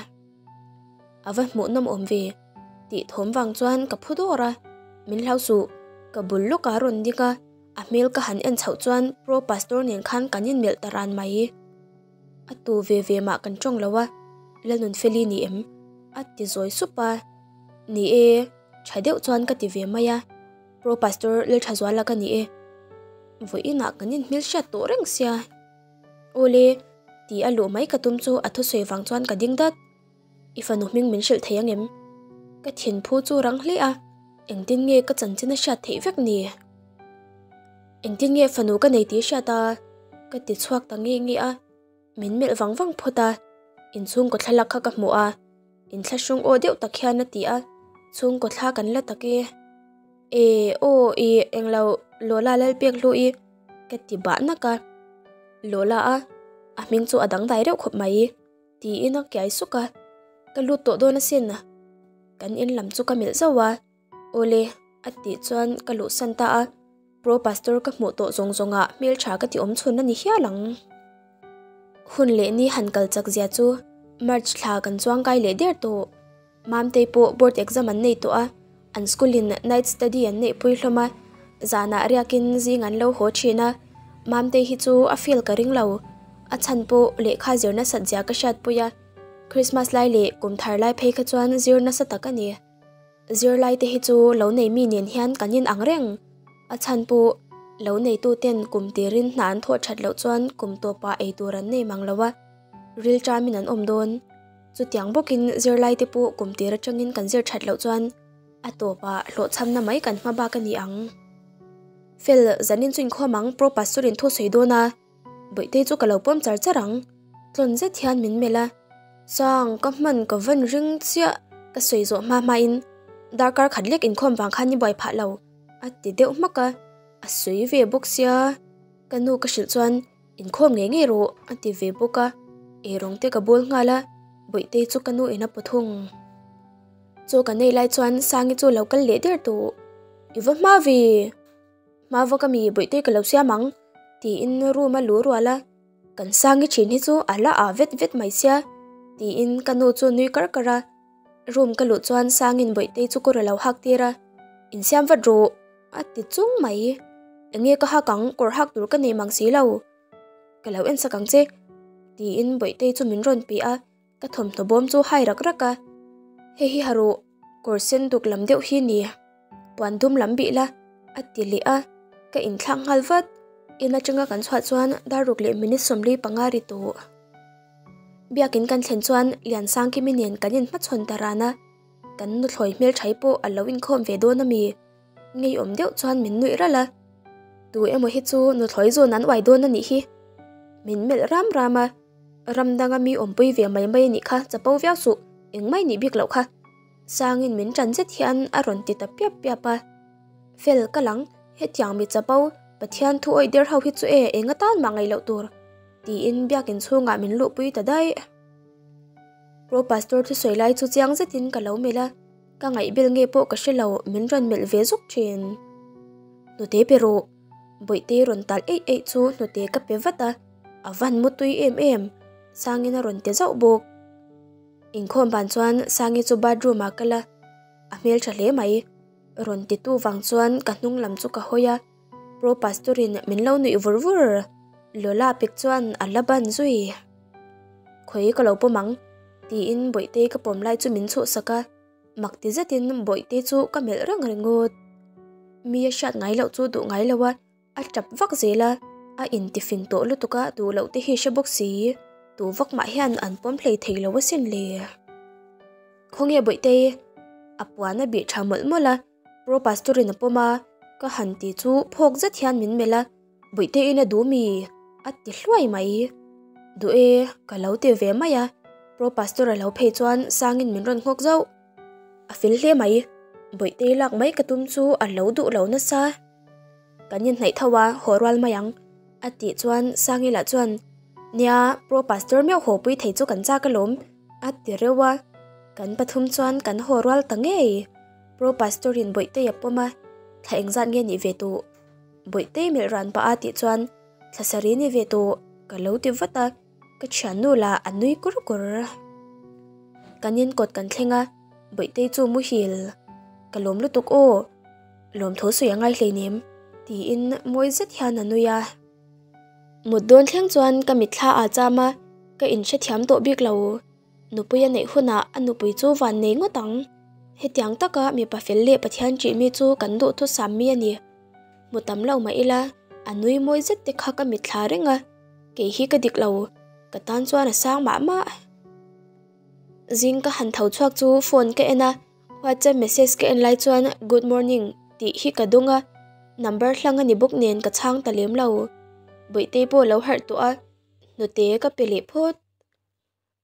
A va hmuhnawm awm ve tih thawm vang chuan ka phu dawr a, min hlau suh, ka bul lawkah a rawn ding a. A hmel ka han en chhoh chuan Pro Pastor nen khan kan inmelh ta ran mai. A tu ve ve mah kan tawng lo a, Lalnunfeli ni em? A ti zawi sup a. Ni e, tha deuh chuan ka ti ve mai a. Pro Pastor Lalthazuala ka ni e. Vawiinah kan inhmel hriat tawh reng sia. Awle, ti a luh mai ka tum chu a thusawi vang chuan ka ding dat. I fanu hming min hrilh thei angem? Ka thinphu chu rang hle a, engtin nge ka chanchin a hriat theih vek ni? Engtin nge fanu ka nei tih hriat a? Ka ti chhuak ta nge nge a, min melh vang vang phawt a, inchhungkaw thlalak kha ka hmuh a, inthlahrung aw deuh tak hian a ti a, chhungkaw thla kan la tak e. E aw i englo Lola Lalpek hlu i ka ti bah nak a, Lola a, a hming chu a dangdai reuh khawp mai. Tiin a kiai suk a, Ka lut tawh dawn asin. Kan in lam chu ka melh zauh a, Awle, a tih chuan ka luhsan ta a, Pro Pastor ka hmuh tawh zawng zawngah hmeltha ka ti awm chhun a ni hial ang. Hun leh ni han kal chak zia chu March thla kan chuang kai leh der tawh. Mamtei pawh board exam an nei tawh a, an school in night study an neihpui hlawm a, zanah riakin zing an lo haw thin a, Mamtei hi chu a fail ka ring lo, a chhan pawh lehkha zir nasat zia ka hriatpui a, Christmas lai leh kum thar lai phei kha chuan zir nasa tak a ni. Zirlai te hi chu lo nei mi nen hian kan in ang reng, a chhan pawh lo neitu ten kum tirin hna an thawh that loh chuan kum tawpah ei tur an nei mang lo a, ril ṭamin an awm dawn. Chutiang bawkin zirlaite pawh kum tir atangin kan zir that loh chuan a tawpah hlawhchhamna mai kan hma bak a ni ang. Fel, zanin chu inkhawm ang, Pro Pastor in thu sawi dawn a, Bawihtei chu ka lo pawm char char ang. Tlawn zet hian min melh a, Sang, ka hman ka van ring chiah ka sawi zawh hma hmain darkar khat lek inkhawm vang khan i buai phah lo a ti deuh hmak a, a sawi ve bawk sia. Ka nu ka hrilh chuan Inkhawm ngei ngei rawh a ti ve bawk a, eirawng te ka bawl nghal a, Bawihtei chu ka nu in a paw thung. Chaw kan ei lai chuan Sangi chu lo kal leh der tawh. I va hma ve, hma vak ami Bawihtei ka lo siam ang tiin room a lu rual a, kan Sangi thin hi chu a la ah vet vet mai sia tiin ka nu chu nui kar kar a, room ka luh chuan Sangin Bawihtei chu kawr a lo hak tir a, insiam vat rawh. A ti chung mai. Enge ka hak ang, kawr hak tur ka nei mang si lo. Ka lo en sak ang che, tiin Bawihtei chu min rawn pi a, ka thawmhnaw bawm chu hai rak rak a. Hei hi ha rawh, kawr sen duk lam deuh hi ni, puan dum lam bih la, a ti leh a, ka inthlak nghal vat. In atanga kan chhuah chuan dar ruk leh minute 45 ri tawh. Biakin kan thlen chuan Liansangkimi nen kan inhmachhawn ta ran a, kan nuthlawi hmelthaih pawh a lo inkhawm ve dawn a mi? Ngeiawm deuh chuan min nuih ralh a, Tu emaw hi chu nuthlawi zawn an uai dawn a nih hi. Min melh ram ram a, Ram danga mi awmpui ve mai mai a nih kha, chapo viau suh, engmah i nih bik loh kha. Sangin min ṭan zet hian a rawn ti ta piap piap a. Fel ka lang, hetiang mi chapo, Pathian thu awih der ho hi chu e, eng atan mah ngaih loh tur, tiin biakin chhungah min luhpui ta daih. Pro Pastor thusawi lai chu chiang zetin ka lo melh a. Ka ngaihbel nge pawh ka hre lo, min rawn melh ve zuk thin. Hnute pe rawh, Bawihtei rawn tal eih eih chu hnute ka pe vat a, a van mu tui em em, Sangin a rawn ti zauh bawk. Inkhawm ban chuan Sangi chu bathroom ah kal a, a hmeltha hle mai. Rawn ti tu vang chuan ka hnung lam chu ka hawi a, Pro Pastor in min lo nuih vur vur, Lola pek chuan a la ban zui. Khawi ka lo pawm ang, tiin Bawihtei ka pawm lai chu min chhuhsak a, mak ti zetin Bawihtei chu ka melh reng ringawt. Mi a hriat ngai loh chu duh ngai lo a, a tap vak zel a, a intifing tawh lutuk a duh loh te hi hre bawk si, tu vak mah hian an pawm hlei thei lo asin le. Khawnge Bawihtei? A puan a bih tha mawlh mawlh a, Pro Pastor in a pawm a, ka han ti chu phawk zet hian min melh a, Bawihte in a duh mi? A ti hluai mai. Duh e, ka lo ti ve mai a, Pro Pastor a lo phei chuan Sangin min rawn nghawk zauh. A fel hle mai, Bawihte lak mai ka tum chu a lo duh lo nasa. Kan inhnaih tho a, haw rual mai ang, a tih chuan Sangi lah chuan, Nia, Pro Pastor meuh haw pui thei chu kan chak alawm, a ti reuh a, kan pathum chuan kan haw rual ta ngei. Pro Pastor in Bawihtei a pawm a, thla engzat nge nih ve tawh? Bawihtei melh ran pah a tih chuan thla sarih ni ve tawh ka lo ti vat a, ka thiannu lah a nui kur kur. Kan in kawt kan thleng a, Bawihtei chu muhil ka lawm lutuk aw, lawmthu sawi a ngai hleinem tiin mawi zet hian a nui a. Mut dawn thleng chuan ka mitthla ah cham a, ka inhrethiam tawh bik lo. Nupui a neih hunah a nupui chu van nei ngawt ang. Hetiang taka mipa fel leh Pathian ṭih mi chu kan duhthusam mi a ni. Hmu tam lo mah ila, a nui mawi zet te kha ka mitthla reng a, kei hi ka dik lo, ka tan chuan a sang mah mah. Zing ka han tho chhuak chu phone ka en a, WhatsApp message ka en lai chuan Good morning tih hi ka dawng a, number hlang a ni bawk nen ka chhang ta lem lo. Bawihtei pawh a lo harh tawh a, hnute ka pe leh phawt.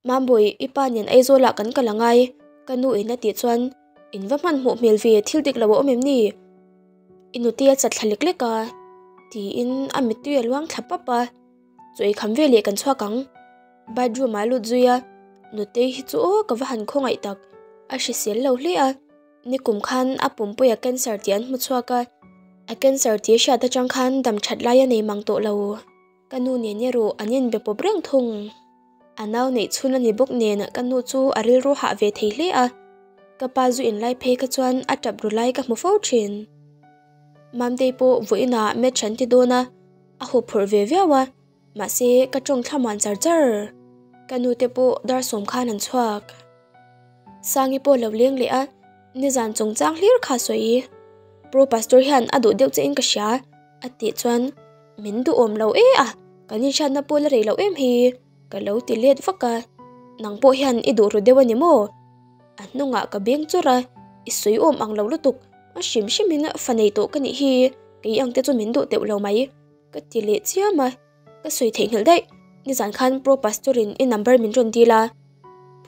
Mambawi, i pa nen Aizawlah kan kal angai, ka nu in a tih chuan in va hmanhmawh hmel ve, thil dik lo a awm em ni? I nute a chat thla lek lek a, tiin a mittui a luang thla pap a, chaw ei kham veleh kan chhuak ang. Bathroom ah a lut zui a, nutei hi chu aw ka va han khawngaih tak, a hrisel lo hle a, nikum khan a pumpuia cancer tih an hmu chhuak a, a cancer tih a hriat atang khan dam that lai a nei mang tawh lo. Ka nu nen erawh an inbe pawp reng thung. A nau neih chhun a ni bawk nen ka nu chu a rilru hah ve thei hle a. Ka pa zu inlai phei kha chuan a tap ru lai ka hmu fo thin. Mamtei pawh vawiinah match an ti dawn a, a hup phurh ve viau a, mahse ka tawng thlamuan char char. Ka nu te pawh dar sawm khan an chhuak. Sangi pawh lo leng leh a, nizan chungchang hlir kha sawi. Pro Pastor hian a duh deuh che in ka hria. A tih chuan min duhawm lo e a, kan inhriatna pawh la rei loh em hi ka lo ti let vak a, nang pawh hian i duh ru deuh a ni maw? A hnungah ka beng chawrh a, i sawi awm ang lo lutuk, a hrim hrimin fa nei tawh ka nih hi, kei ang te chu min duh teuh lo mai ka ti leh chiam a, ka sawi theihnghilh daih, nizan khan Pro Pastor in i number min rawn dil a,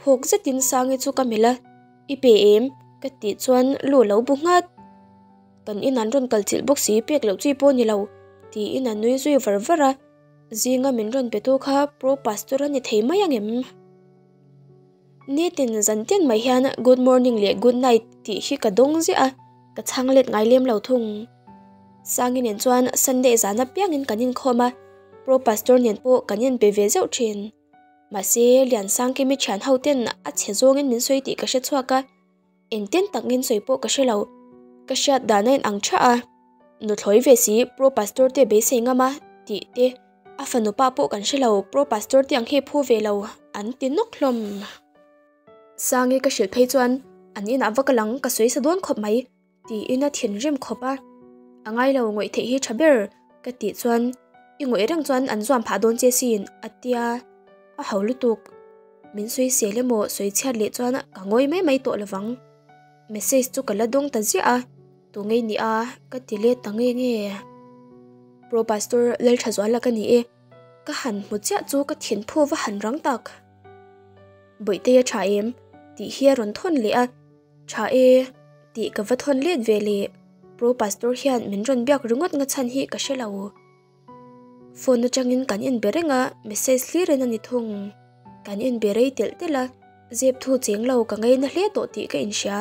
phawk zetin Sangi chu ka melh a, i pe em? Ka tih chuan lu a lo bu nghat. Kan in an rawn kal chilh bawk si pek loh chi pawh ni lo tiin a nui zui var var a, zinga min rawn pe tu kha pro pastor a ni thei mai ang em? Nitin zan tin mai hian good morning leh good night tih hi ka dawng ziah a, ka chhang let ngai lem lo thung. Sangi nen chuan Sunday zan apiangin kan inkhawm a, pro pastor nen pawh kan inbe ve zeuh thin. Mahse Liansangkimi thian ho ten a chhe zawngin min sawi tih ka hre chhuak a. Engtin tak ngin sawi pawh ka hre lo. Ka hriat dan a inang tha a, nuthlawi ve si Pro Pastor te beisei ngam a tih te, a fanu pa pawh kan hre lo Pro Pastor te ang hi phu ve lo an ti nawk hlawm. Sangi ka hrilh phei chuan an inah va ka lang ka sawi sa dawn khawp mai tiin a thinrim khawp a, a ngai lo ngawih theih hi tha ber ka tih chuan i ngawih reng chuan an zuam phah dawn che sin a tia a ho lutuk. Min sawi sel emaw sawi chhiat leh chuan ka ngawi mai mai tawh lovang. Message chu ka la dawng ta ziah a, tu ngei ni a ka ti let ta nge nge. Pro Pastor Lalthazuala ka ni e, ka han hmu chiah chu ka thinphu va han rang tak. Bawihtei a tha em? tih hi a rawn thawn leh a, tha e tih ka va thawn let ve leh. Pro Pastor hian min rawn biak ringawt nga chhan hi ka hre lo. Phone atangin kan inbe reng a, message hlir in a ni thung. Kan inbe rei telh telh a, zep thu cheng lo ka ngaina hle tawh tih ka inhria.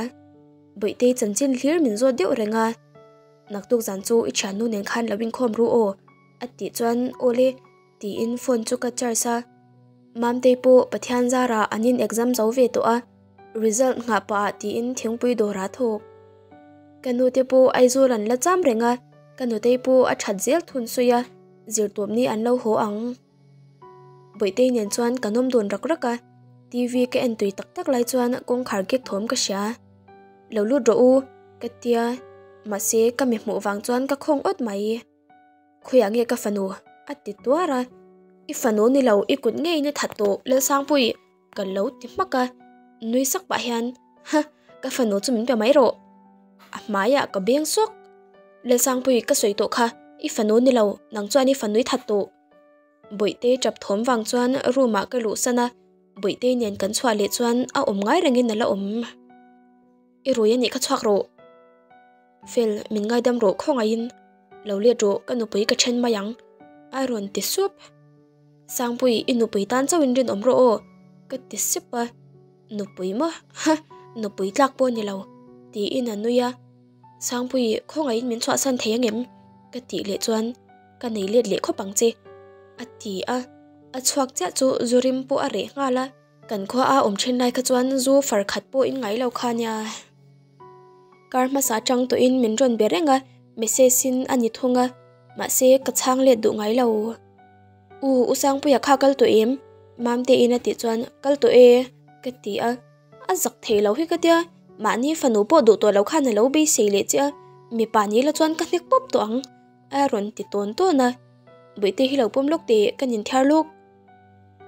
Bawihtei chanchin hlir min zawt deuh reng a, Naktuk zan chu i thiannu nen khan lo inkhawm ru aw a tih chuan aw le tiin phone chu ka charge a. Mamtei pawh Pathian zarah an in exam zo ve tawh a, result nghah pah ah tiin thingpui dawrah a thawk. Ka nute pawh Aizawl an la cham reng a, ka nutei pawh a that zel thun sawi a, zirtawp ni an lo haw ang. Bawihtei nen chuan kan awm dun rak rak a, TV ka en tui tak tak lai chuan kawngkhar kek thawm ka hria. Lo lut rawh u, ka tia, mahse ka mi hmuh vang chuan ka khawng awt mai. Khawiah nge ka fanu? a ti tuar a, I fanu ni lo, i kut ngeiin i that tawh Lalsangpui, ka lo ti hmak a, nui sak pah hian Ha, ka fanu chu min pe mai rawh. A hmaiah ka beng sawk. Lalsangpui ka sawi tawh kha, i fanu ni lo, nang chuan i fanu i that tawh. Bawihtei tap thawm vang chuan room ah ka luhsan a, Bawihtei nen kan chhuah leh chuan a awm ngai rengin a la awm. I rui anih kha chhuak rawh. Fel, min ngaidam rawh khawngaihin lo let rawh ka nupui ka then mai ang a rawn ti sup. Sangpui i nupui tan chauhin rinawm rawh aw ka ti sep a, nupui maw ha nupui tlak pawh ni lo tiin a nui a, Sangpui khawngaihin min chhuahsan thei angem ka tih leh chuan ka nei let leh khawp ang che a ti a, a chhuak chiah chu zu rim pawh a reh nghal a. Kan khua a awm then lai kha chuan zu far khat pawh in ngai lo kha nia. Kar hmasa atang tawhin min rawn be reng a, message in a ni thung a, mahse ka chhang let duh ngai lo. U, U Sangpuia kha kal tawh em? Mamte in a tih chuan kal tawh e ka ti a, a zak thei lo hi ka tia, Mahni fanu pawh duh tawh lo khan a lo beisei leh che a, mipa ni la chuan ka hnek pawp tawh ang a rawn ti tawn tawn a. Bawihte hi lo pawm lawk teh ka nin thiar lawk.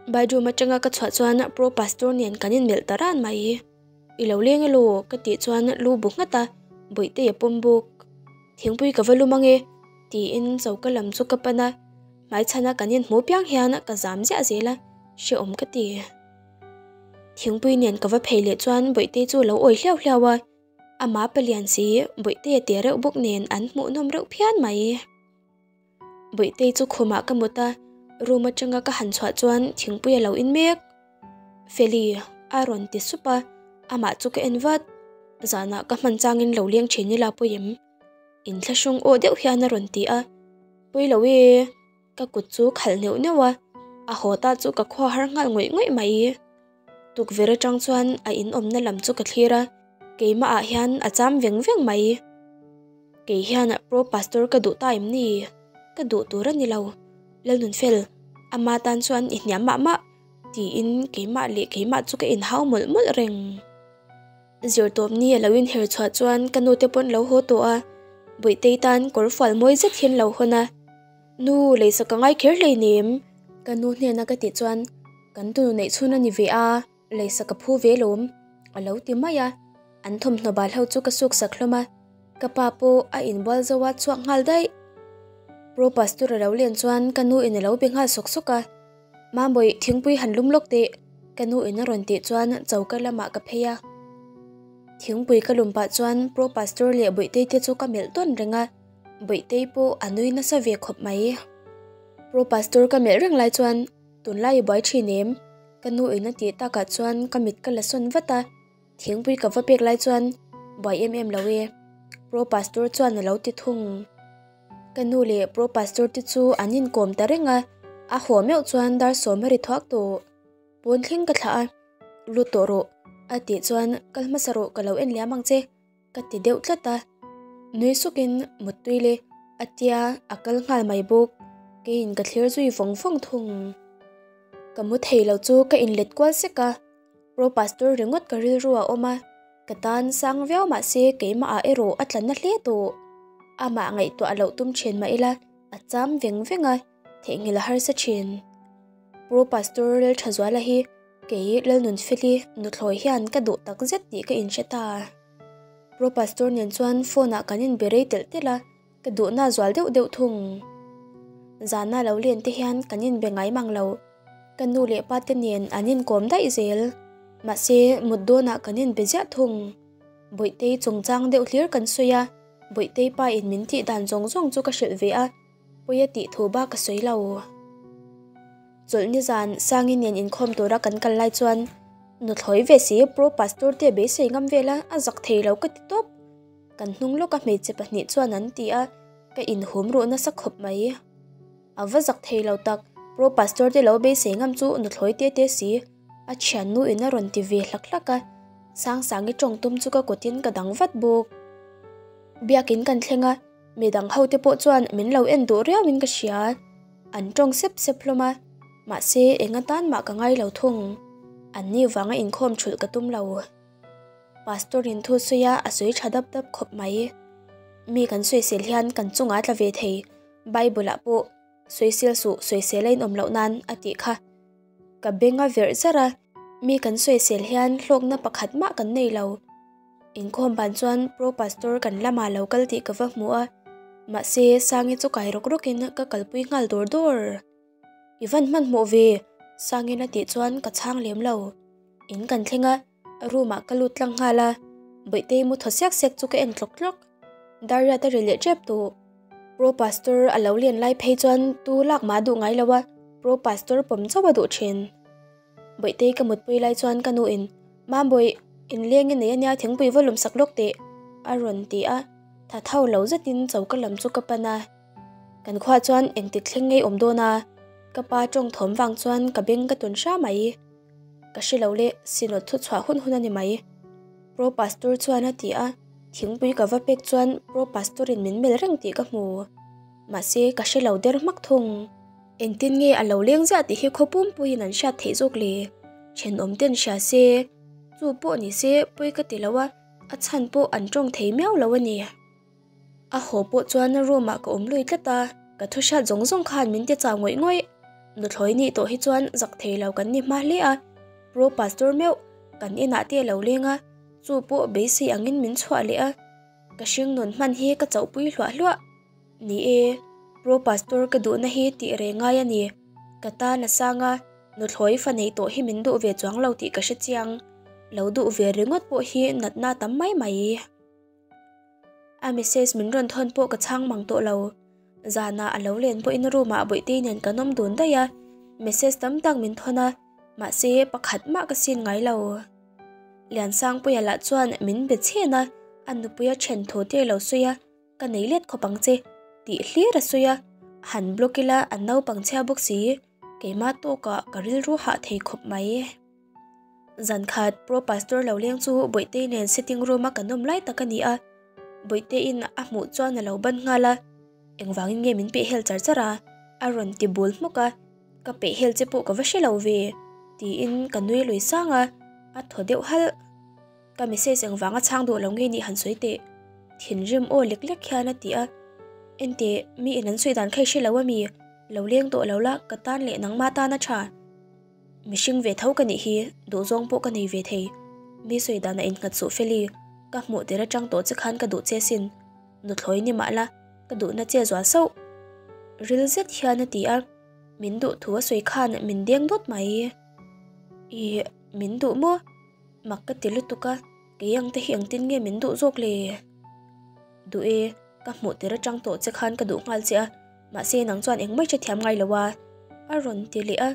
Bedroom atanga ka chhuah chuan Pro Pastor nen kan inmelh ta ran mai. I lo leng elaw? Ka tih chuan lu bu nghat a, Bawihtei a pawm bawk. Thingpui ka va lum ange tiin choka lam chu ka pan a, hmaichhana kan inhmuh piang hian ka zam ziah zel a, hrehawm ka ti. Thingpui nen ka va phei leh chuan Bawihtei chu a lo awi hliau hliau a, amah palian si Bawihtei a te reuh bawk nen an hmuhnawm reuh phian mai. Bawihtei chu khumah ka mut a, room atanga ka han chhuah chuan thingpui a lo in mek. Feli a rawn ti sup a, amah chu ka en vat. Zanah ka hman changin lo leng thin ila pawi em? Inthlahrung aw deuh hian a rawn ti a, Pawi lo e, ka kut chu khalh neuh neuh a, a haw ta chu ka khua har nghal ngawih ngawih mai. Tukverh atang chuan a in awmna lam chu ka thlir a, keimah ah hian a cham veng veng mai. Kei hian Pro Pastor ka duh ta em ni? Ka duh tur a ni lo. Lalnunfel, ama tan chuan i hniam mah mah, tiin keimah leh keimah chu ka inhau mawlh mawlh reng. Zirtawp ni a lo inher chhuah chuan ka nute pawn lo haw tawh a, Bawihtei tan kawr fual mawi zet hian lo hawn a. Nu, leisak ka ngai kher hleinem, ka nu hnena ka tih chuan kan tunu neih chhun a ni ve a, leisak ka phu ve lawm, a lo ti mai a. An thawmhnaw bal ho chu ka suk sak hlawm a, ka pa pawh a inbual zo a chhuak nghal daih. Pro Pastor a lo len chuan ka nu in a lo be nghal sawk sawk a, Mambawi, thingpui han lum lawk teh, ka nu in a rawn tih chuan choka lamah ka phei a. Thingpui ka lum pah chuan Pro Pastor leh Bawihtei te chu ka melh tawn reng a. Bawihtei pawh a nui nasa ve khawp mai. Pro Pastor ka melh reng lai chuan tunlai i buai thin em? Ka nu in a tih takah chuan ka mit ka la sawn vat a, thingpui ka va pek lai chuan buai em em lo e. Pro Pastor chuan a lo ti thung. Ka nu leh Pro Pastor te chu an inkawm ta reng a, a haw meuh chuan dar sawm a ri thuak tawh. Pawn thleng ka thlah a, lut tawh rawh a tih chuan kal hmasa rawh ka lo en liam ang che. Ka ti deuh tlat a, nui sukin muttui le a tia a kal nghal mai bawk, keiin ka thlir zui vawng vawng thung. Ka mu thei lo chu ka inlet kual sek a, Pro Pastor ringawt ka rilru a awm a, ka tan sang viau mah se keimah ah erawh a tla na hle tawh. Amah ngaihtuah loh tum thin mah ila a cham veng veng a, theihnghilh a harsa thin. Pro Pastor Relthazuala hi Kei Lalnunfeli nuthlawi hian ka duh tak zet tih ka inhre ta. Pro Pastor nen chuan phone ah kan inbe rei telh telh a, ka duhna zual deuh deuh thung. Zana lo len te hian kan inbe ngai mang lo. Ka nu leh pa te nen an inkawm daih zel. Mahse mut dawnah kan inbe ziah thung. Bawihtei chungchang deuh hlir kan sawi a, Bawihtei pa in min tih dan zawng zawng chu ka hrilh ve a. Puia tih thu bak ka sawi lo. Chawlhni zan Sangi nen inkhawm tura kan kal lai chuan nuthlawi ve si Pro Pastor te beisei ngam vel a, a zak thei lo ka ti tawp. Kan hnung lawka hmeichhe pahnih chuan an ti a, ka inhum ruh nasa khawp mai. A va zak thei lo tak, Pro Pastor te lo beisei ngam chu nuthlawi te te si, a thiannu in a rawn ti ve hlak hlak a, Sangsangi tawng tum chu ka kutin ka dang vat bawk. Biakin kan thleng a. Midang ho te pawh chuan min lo en duh riau in ka hria. An tawng sep sep hlawm a, mahse eng atan mah ka ngai lo thung. An ni vanga inkhawm thulh ka tum lo. Pastor in thu sawi a, a sawi tha dap dap khawp mai. Mi kan sawisel hian kan chungah tla ve thei, Bible ah pawh sawisel suh sawisel a inawm loh nan a tih kha. Ka beng a verh zar a, mi kan sawisel hian hlawkna pakhat mah kan nei lo. Inkhawm ban chuan Pro Pastor kan lamah lo kal tih ka va hmu a, mahse Sangi chu kai rawk rawkin ka kalpui nghal dawr dawr. I van hmanhmawh ve, Sangi'n a tih chuan ka chhang lem lo. In kan thleng a, room ah ka lut tlang nghal a, Bawihtei mu thaw siak siak chu ka en tlawk tlawk. Dariat a ri leh tep tawh. Pro Pastor a lo len lai phei chuan tu lak mah a duh ngai lo a, Pro Pastor pawm chauh a duh thin. Bawihtei ka mutpui lai chuan ka nu in, Mambawih, inleng i nei ania thingpui va lum sak lawk teh, a rawn ti a, tha tho lo zetin choka lam chu ka pan a. Kan khuaah chuan engtik thleng ngei awm dawn a, ka pa tawng thawm vang chuan ka beng ka tawn hra mai. Ka hre lo le, Synod thu chhuah hun hun a ni mai. Pro Pastor chuan a ti a, thingpui ka va pek chuan Pro Pastor in min melh reng tih ka hmu. Mahse, ka hre lo der hmak thung. Engtin nge a lo leng ziah tih hi khaw pumpuiin an hriat theih zawk le? Thenawm ten hria se, chu pawh ni se pawi ka ti lo a, A chhan pawh an tawng thei miau lo a ni. A haw pawh chuan room ah ka awm lui tlat a, ka thu hriat zawng zawng khan min ti chau ngawih ngawih. Nuthlawi nih tawh hi chuan zak thei lo kan ni hma hle a, Pro Pastor meuh kan inah te a lo leng a, chu pawh beisei angin min chhuah leh a, ka hringnun hman hi ka chauhpui hluah hluah. Ni e, Pro Pastor ka duhna hi tih reng ngai a ni, ka tan a sang a, nuthlawi fa neih tawh hi min duh ve chuang lo tih ka hre chiang, lo duh ve ringawt pawh hi natna tam mai mai. A message min rawn thawn pawh ka chhang mang tawh lo. Zanah a lo len pawhin room ah Bawihtei nen kan awm dun daih a, message tam tak min thawn a, mahse pakhat mah ka sin ngai lo. Liansangpuia lah chuan min be chhen a, a nupuia then thu te a lo sawi a, ka nei let khawp ang che tih hlir a sawi a, han block ila an naupang chhia bawk si, keimah tawkah ka rilru hah thei khawp mai. Zan khat Pro Pastor lo leng chu Bawihtei nen sitting room a kan awm lai tak a ni a, Bawihteiin a hmuh chuan a lo ban nghal a, Engvangin nge min peh hel char char a? A rawn ti bul hmuk a, Ka peh hel che pawh ka va hre lo ve, tiin ka nui lui sang a, a thaw deuh halh. Ka message engvanga chhang duh lo nge nih han sawi teh, thinrim aw lek lek hian a ti a, Enteh, mi in an sawi dan kha i hre lo a mi? Lo leng tawh lo la, ka tan leh nangma tan a tha. Mihring ve tho ka nih hi, duhzawng pawh ka nei ve thei. Mi sawi dan a innghat suh Feli, ka hmuh tir atang tawh che khan ka duh che sin. Nuthlawi ni mah la, ka duhna che zual sauh. Ril zet hian a ti a, min duh thu a sawi khan min deng dawt mai. Ih, min duh maw? Mak ka ti lutuk a, kei ang te hi engtin nge min duh zawk le? Duh e, ka hmuh tir atang tawh che khan ka duh nghal che a, Mahse nang chuan engmah i hrethiam ngai lo a, a rawn ti leh a,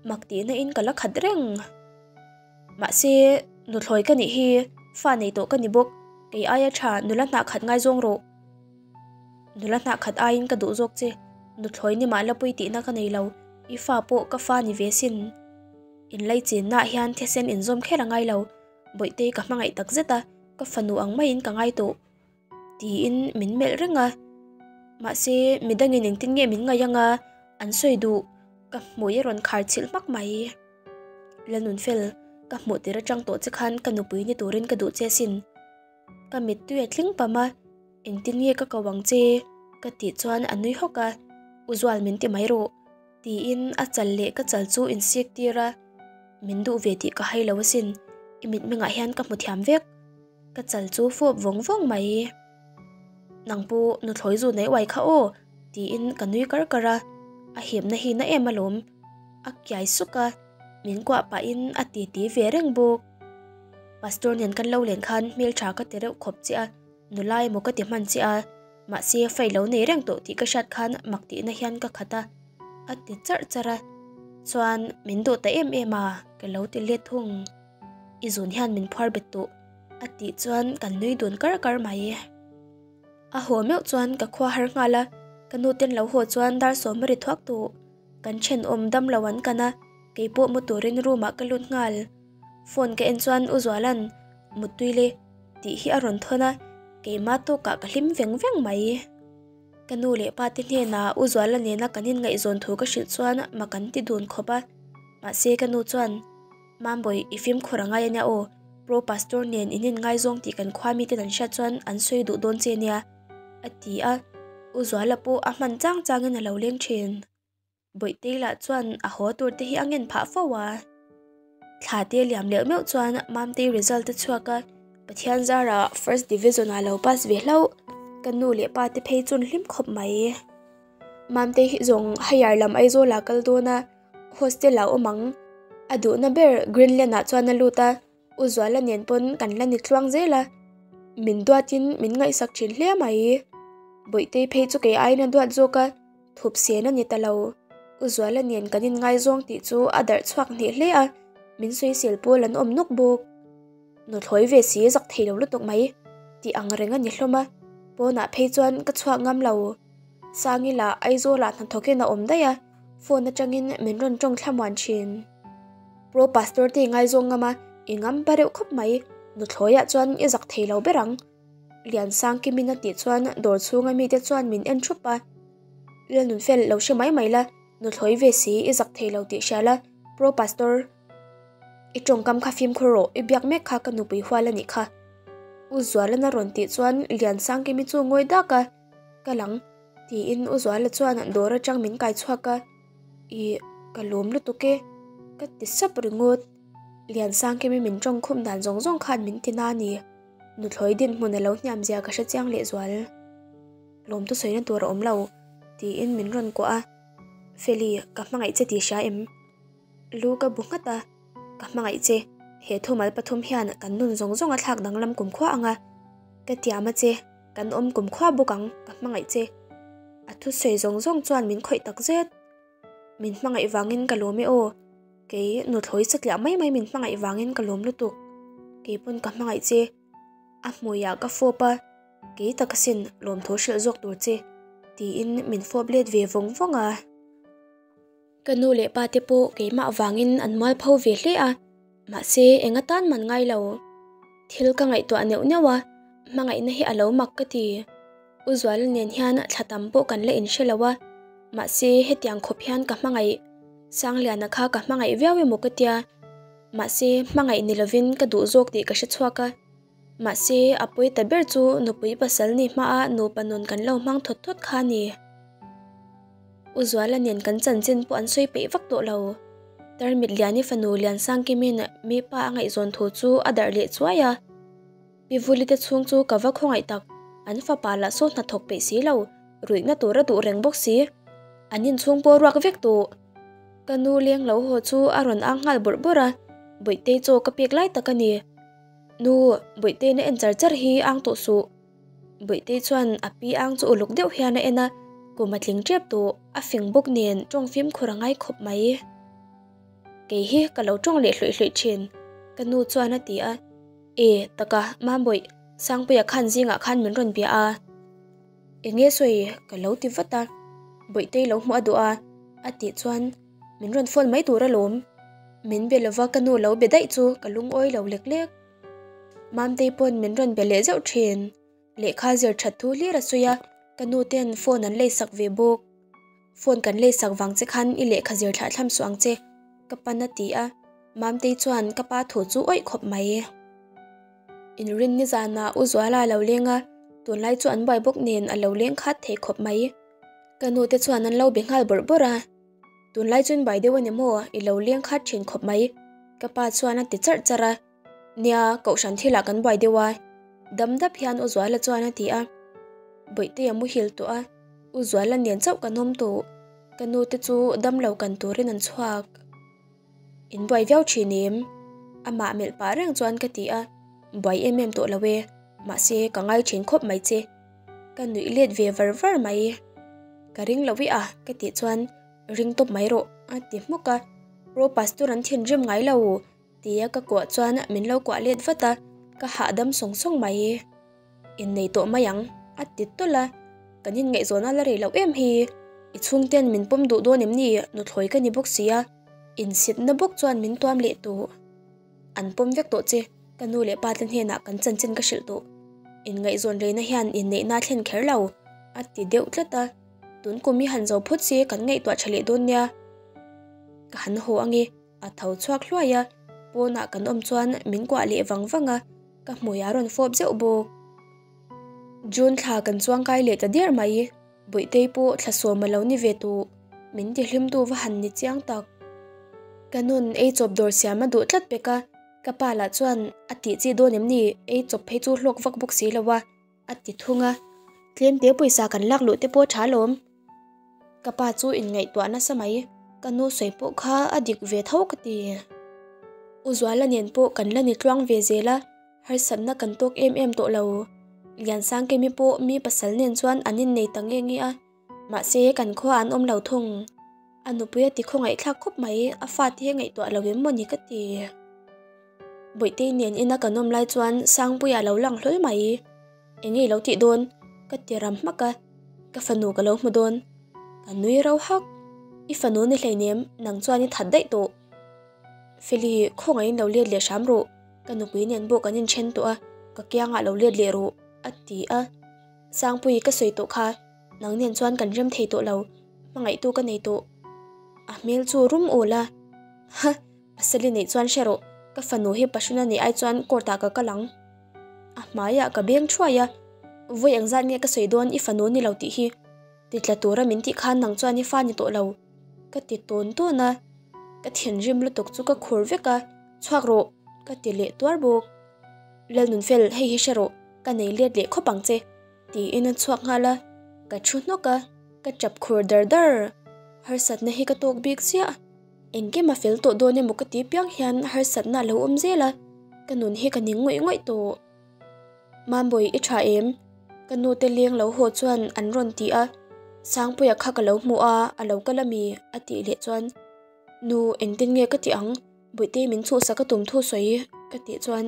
mak tihna in ka la khat reng. Mahse nuthlawi ka nih hi fa nei tawh ka ni bawk, kei aia tha nula hnah khat ngaizawng rawh. Nula hnah khat aiin ka duh zawk che, nuthlawi ni mah la pui tihna ka nei lo, i fa pawh ka fa ni ve sin. Inlaichinnaah hian thisen inzawm kher a ngai lo, Bawihtei ka hmangaih takzet a, ka fanu ang maiin ka ngai tawh. Tiin min melh reng a, mahse midangin engtin nge min ngaih anga an sawi duh ka hmui a rawn khar chhilh hmak mai. Lalnunfel, ka hmuh tir atang tawh che khan ka nupui ni turin ka duh che asin. Ka mittui a tling pam a, engtin nge ka ko ang che ka tih chuan a nui hawk a, U Zual min ti mai rawh tiin a chal leh ka chal chu insik tir a, min duh ve tih ka hai lo asin, i mitmengah hian ka hmu thiam vek. Ka chal chu fawp vawng vawng mai. Nang pu nuthlawi zu nei uai kha aw tiin ka nui kar kar a, a himna hi na em alawm. A kiai suk a, min kuah pahin a titi ve reng bawk. Pastor nen kan lo len khan hmeltha ka ti reuh khawp che a, nula emaw ka ti hman che a, mahse fai lo nei reng tawh tih ka hriat khan mak tihna hian ka khat a, a ti charh charh a. Chuan min duh ta em em a, ka lo ti let thung. I zun hian min phuar bet tawh a tih chuan kan nui dun kar kar mai. A haw meuh chuan ka khua har nghal a, ka nu ten lo haw chuan dar sawm a ri thuak tawh. Kan thenawm dam lo an kan a, keipawh mu turin room ah ka lut nghal. Phone ka en chuan U Zuala'n Muttui le tih hi a rawn thawn a, keimah tawkah ka hlim veng veng mai. Ka nu leh pa te hnenah U Zuala nena kan inngaihzawn thu ka hrilh chuan mak an ti dun khawp a, mahse ka nu chuan Mambawi, i fimkhur a ngai a nia aw, Pro Pastor nen in inngaizawng tih kan khua miten an hriat chuan an sawi duh dawn che nia, a ti a, U Zuala pawh a hman chang changin a lo leng thin. Bawihtei lah chuan a haw tur te hi a ngen phah fo a. Thla te liam leh meuh chuan Mamtei result a chhuak a, Pathian zarah First Division ah lo pass ve hlauh, ka nu leh pa te phei chuan hlim khawp mai. Mamtei hi zawng higher lam Aizawl ah kal dawn a, Hostel ah awm ang. A duhna ber Greenland ah chuan a lut a, U Zuala nen pawn kan la ni tluang zel a. Min duatin min ngaihsak thin hle mai. Bawihtei phei chu kei aiin a duat zawk a, thup sen a ni ta lo. U Zuala nen kan inngaizawng tih chu a darh chhuak hneh hle a, min sawisel pawl an awm nawk bawk. Nuthlawi ve si zak thei lo lutuk mai tih ang reng a ni hlawm a, pawnah phei chuan ka chhuak ngam lo. Sangila Aizawlah hnathawkin a awm daih a. Phone atangin min rawn tawng thlamuan thin. Pro Pastor te i ngaizawng ngam a, i ngam pa reuh khawp mai, nuthlawiah chuan i zak thei lo ber ang. Liansang Kimin a tih chuan dawr chhunga mite chuan min en thup a. Lalnunfel lo hre mai mai la, nuthlawi ve si i zak thei lo tih hria la, Pro Pastor. I tawngkam kha fimkhur rawh, i biak mek kha ka nupui hual a nih kha. U Zuala'n a rawn tih chuan Liansangkimi chu ngawi dak a, Ka lang, tiin U Zuala chuan dawr atang min kai chhuak a, Ih, ka lawm lutuk e, ka ti sap ringawt. Liansangkimi min tawngkhum dan zawng zawng khan min ti na a ni. Nuthlawi dinhmun a lo hniam zia ka hre chiang lehzual. Lawmtu sawina tur a awm lo, tiin min rawn kuah a. Feli, ka hmangaih che tih hria em? Lu ka bu nghat a, Ka hmangaih che, he thumal pathum hian kan nun zawng zawng a thlak danglam kumkhua ang a. Ka tiam a che, kan awm kumkhua bawk ang, ka hmangaih che. A thusawi zawng zawng chuan min khawih tak zet. Min hmangaih vangin ka lawm e aw. Kei nuthlawi satliah mai mai min hmangaih vangin ka lawm lutuk. Kei pawn ka hmangaih che. A hmuiah ka fawp a, kei tak asin lawmthu hrilh zawk tur che, tiin min fawp let ve vawng vawng a. Ka nu leh pa te pawh keimah vangin an mualpho ve hle a, mahse eng atan man ngai lo. Thil ka ngaihtuah neuh neuh a, hmangaihna hi a lo mak ka ti. U Zuala nen hian thla tam pawh kan la inhre lo a, mahse hetiang khawp hian ka hmangaih. Sangliana kha ka hmangaih viau emaw ka tia, mahse hmangaih ni lovin ka duh zawk tih ka hre chhuak a. Mahse a pawi ta ber chu nupui pasal ni hmaa nupa nun kan lo hmang thawt thawt kha a ni. U Zuala nen kan chanchin pawh an sawi peih vak tawh lo. Tarmit Liani fanu Liansangkimin mi pa a ngaihzawn thu chu a darh leh chuai a. Pi Vuli te chhung chu ka va khawngaih tak, an fapa lah saw hnathawk peih si lo, ruihna tur a duh reng bawk si. An inchhung pawh ruak vek tawh. Ka nu leng lo haw chu a rawn ang nghal bawrh bawrh a, Bawihtei chaw ka pek lai tak a ni. Nu, Bawihtei na en char char hi ang tawh suh. Bawihtei chuan a pi ang chu uluk deuh hian a en a, kum a tling tep tawh, a fing bawk nen tawng fimkhur a ngai khawp mai. Kei hi ka lo tawng leh hluih hluih thin, ka nu chuan a ti a. E, taka, Mambawih, Sangpuia khan zingah khan min rawn bia a. Enge sawi ka lo ti vat a, Bawihtei lo hmuh a duh a, a tih chuan min rawn phone mai tur alawm. Min be lova ka nu lo be daih chu ka lungawi lo lek lek. Mamtei pawn min rawn be leh zeuh thin. Lehkha zir that thu hlir a sawi a, ka nu ten phone an leisak ve bawk. Phone kan leisak vang che khan i lehkha zir thlah thlam suh ang che, ka pan a ti a, Mamtei chuan ka pa thu chu awih khawp mai. Inrin nizanah U Zuala a lo leng a, tunlai chu an buai bawk nen a lo leng khat thei khawp mai. Ka nu te chuan an lo be nghal bawrh bawrh a, Tunlai chu in buai deuh a ni maw, i lo leng khat thin khawp mai, ka pa chuan a ti charh charh a. Nia, kohhran thilah kan buai deuh a, dam dap hian U Zuala chuan a ti a. Bawihtei a muhil tawh a, U Zuala nen chauh kan awm tawh. Ka nu te chu damlo kan turin an chhuak. In buai viau thin em? Amah melh pah reng chuan ka ti a, buai em em tawh lo e, mahse ka ngai thin khawp mai che. Ka nuih let ve var var mai. Ka ring lo i a, ka tih chuan ring tawp mai rawh a ti hmuk a. Pro pastor an thinrim ngai lo. Tia ka kuah chuan min lo kuah let vat a, ka hahdam sawng sawng mai. Innei tawh mai ang, a ti tawlh a, kan inngaihzawn a la rei loh em hi. I chhungten min pawm duh dawn em ni, nuthlawi ka ni bawk si a, insitna bawk chuan min tuam leh tawh. An pawm vek tawh che, ka nu leh pa te hnenah kan chanchin ka hrilh tawh. Inngaihzawn reina hian inneihna a thlen kher lo, a ti deuh tlat a, tun kum hi han zo phawt se kan ngaihtuah tha leh dawn nia. Ka han haw ange. A tho chhuak hluai a, pawnah kan awm chuan min kuah leh vang vang a, ka hmui a rawn fawp zeuh bawk. June thla kan chuang kai leh ta der mai, Bawihtei pawh thla sawm a lo ni ve tawh, min ti hlimtu va han ni chiang tak. Ka nun ei chawp dawr siam a duh tlat pek a, ka pa lah chuan a tih chi dawn em ni, ei chawp phei chu hlawk vak bawk si lo a. A ti thung a, tlemte pawisa kan lak luh te pawh tha lawm. Ka pa chu inngaihtuah nasa mai, ka nu sawi pawh kha a dik ve tho ka ti. U Zuala nen pawh kan la ni tluang ve zel a, harsatna kan tawk em em tawh lo. Liansangkemi pawh mi pasal nen chuan an innei ta nge nge a, mahse kan khua an awm lo thung. A nupui a ti khawngaihthlak khawp mai, a fate hi a ngaihtuah lo em mawni ka ti. Bawihtei nen ina kan awm lai chuan Sangpuia a lo lang hlawl mai. Eng nge i lo tih dawn? Ka ti ram hmak a, ka fanu ka lo hmu dawn. Ka nui rau hak. I fanu ni hleinem, nang chuan i that daih tawh. Feli, khawngaihin lo let leh hram rawh. Ka nupui nen pawh kan inthen tawh a, ka kiangah lo let leh rawh, a ti a. Sangpui, ka sawi tawh kha, nang nen chuan kan rem thei tawh lo, hmangaihtu ka nei tawh. A hmel chu rum awl a, Ha! Pasali neih chuan hre rawh, ka fanu hi pasuna neih ai chuan court ah ka kal ang. A hmaiah ka beng thuai a, Vawi engzat nge ka sawi dawn i fanu ni lo tih hi? Ti tla tura min tih khan nang chuan i fa ni tawh lo ka ti tawn tawn a, ka thinrim lutuk chu ka khur vek a, Chhuak rawh ka ti leh tuar bawk. Lalnunfel hei hi hre rawh, ka nei let leh khawp ang che tiin a chhuak nghal a, ka thu hnawk a, ka tap khur dar dar. Harsatna hi ka tawk bik chiah. Engkim a fel tawh dawn emaw ka ti piang hian harsatna a lo awm zel a, ka nun hi ka ning ngawih ngawih tawh. Mambawi i tha em? Ka nu te leng lo haw chuan an rawn ti a, Sangpuia kha ka lo hmu a, a lo kal ami? a tih leh chuan Nu engtin nge ka tih ang? Bawihte min chhuhsak a tum thu sawi ka tih chuan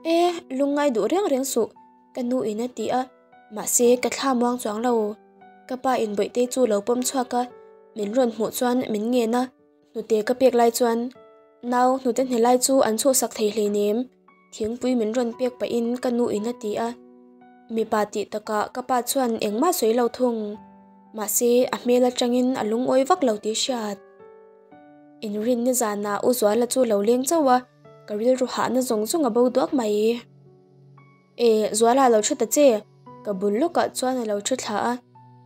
E lungngai duh reng reng suh ka nu in a ti a, mahse ka thla muang chuang lo. Ka pa in Bawihte chu lo pawm chhuak a, min rawn hmuh chuan min ngen a, hnute ka pek lai chuan nau hnute hne lai chu an chhuhsak thei hleinem thingpui min rawn pek pahin ka nu in a ti a, mipa tih takah ka pa chuan engmah sawi lo thung, mahse a hmel atangin a lungawi vak lo tih hriat. Inrinni zanah U Zuala chu lo leng chauh a, ka rilru hahna zawng zawng a bo duak mai. E, Zuala lo thu ta che, ka bul lawkah chuan a lo thu thla a,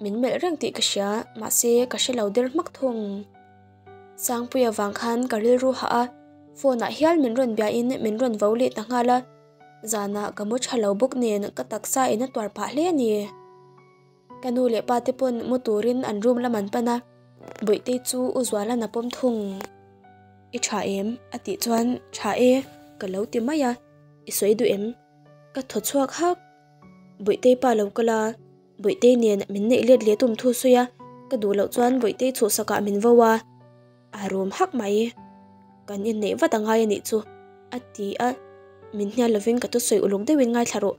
min melh reng tih ka hria, mahse ka hre lo der hmak thung. Sangpuia vang khan ka rilru hah a, phone ah hial min rawn biain min rawn vo leh ta nghal a, zanah ka mu tha lo bawk nen ka taksa in a tuar phah hle a ni. Ka nu leh pa te pawn mu turin an room lam an pan a, Bawihtei chu U Zuala'n a pawm thung. I tha em? a tih chuan Tha e ka lo ti mai a, I sawi duh em? Ka thaw chhuak hak. Bawihtei pa lo kal a, Bawihtei nen min neih let leh tum thu sawi a, ka duh loh chuan Bawihtei chhuhsakah min vo a, a rum hak mai. Kan inneih vat a ngai a nih chu a ti a, min hnial lovin ka thusawi uluk deuhin ngaithla rawh.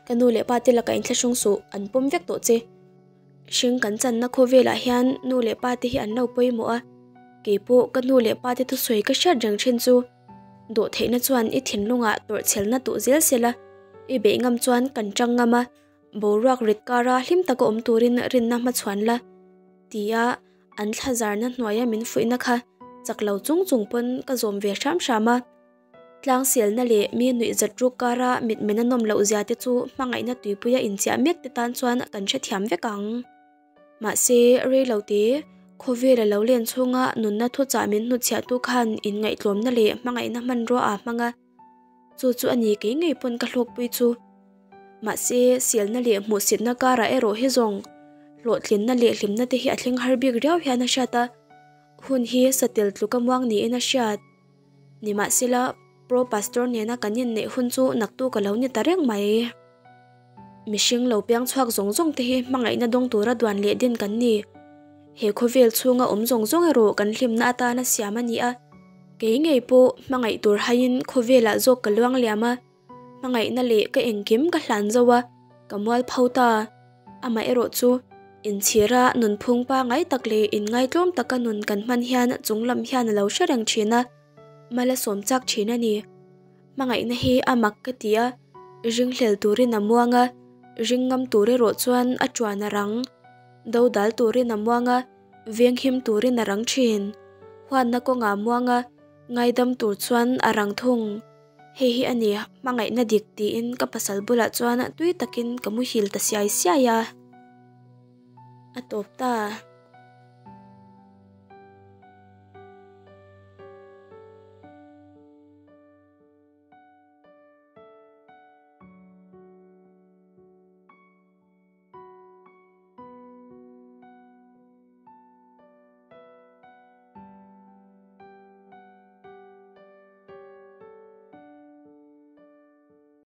Ka nu leh pa te lakah inthlahrung suh, an pawm vek tawh che. Hring kan channa khawvelah hian nu leh pa te hi an lo pawimawh a, keipawh ka nu leh pa te thusawi ka hriat reng thin chu dawhtheihna chuan i thinlungah tawrhchhelna tuh zel sela, i beih ngam chuan kan tang ngam a, boruak rit kara hlim taka awm turin rinna hmachhuan la, tia an thlazarna hnuaia min fuihna kha chak lo chung chung pawn ka zawm ve hram hram a. Tlangselna leh mi nuihzat ruk kara mitmen a nawm loh zia te chu hmangaihna tuipuia inchiah mek te tan chuan kan hrethiam vek ang. Mahse, rei lo te, khawvel a lo len chhunga nunna thuchah min hnutchhiahtu khan inngaihtlawmna leh hmangaihna hmanrua aa hmang a, chu chu a ni kei ngei pawn ka hlawkpui chu. Mahse, selna leh hmuhsitna karah erawh hi zawng hlawhtlinna leh hlimna te hi a thleng har bik riau hian a hriat a, hun hi satel tluka muang niin a hriat. Nimahsela, Pro Pastor nena kan inneih hun chu naktuk a lo ni ta reng mai. Mihring lo piang chhuak zawng zawng te hi hmangaihna dawng tura duan leh din kan ni. He khawvel chhunga awm zawng zawng erawh kan hlimna atana siam a ni a. Kei ngei pawh hmangaih tur haiin khawvelah zawk ka luang liam a. Hmangaihna leh ka engkim ka hlan zo a, ka mual pho ta. Amaherawh chu, inchhira nunphung pangai tak leh inngaitlawm taka nun kan hman hian chunglam hian a lo hre reng thin a, mal a sawm chak thin a ni. Hmangaihna hi a mak ka ti a, ringhlel turin a muang a, ring ngam tur erawh chuan a tuan a rang. Dodal turin a muang a, venghim turin a rang thin. Huanna kawngah a muang a, ngaidam tur chuan a rang thung. Hei hi a ni, hmangaihna dik tiin ka pasal bulah chuan tui takin ka muhil ta siai siai a. A tawp ta.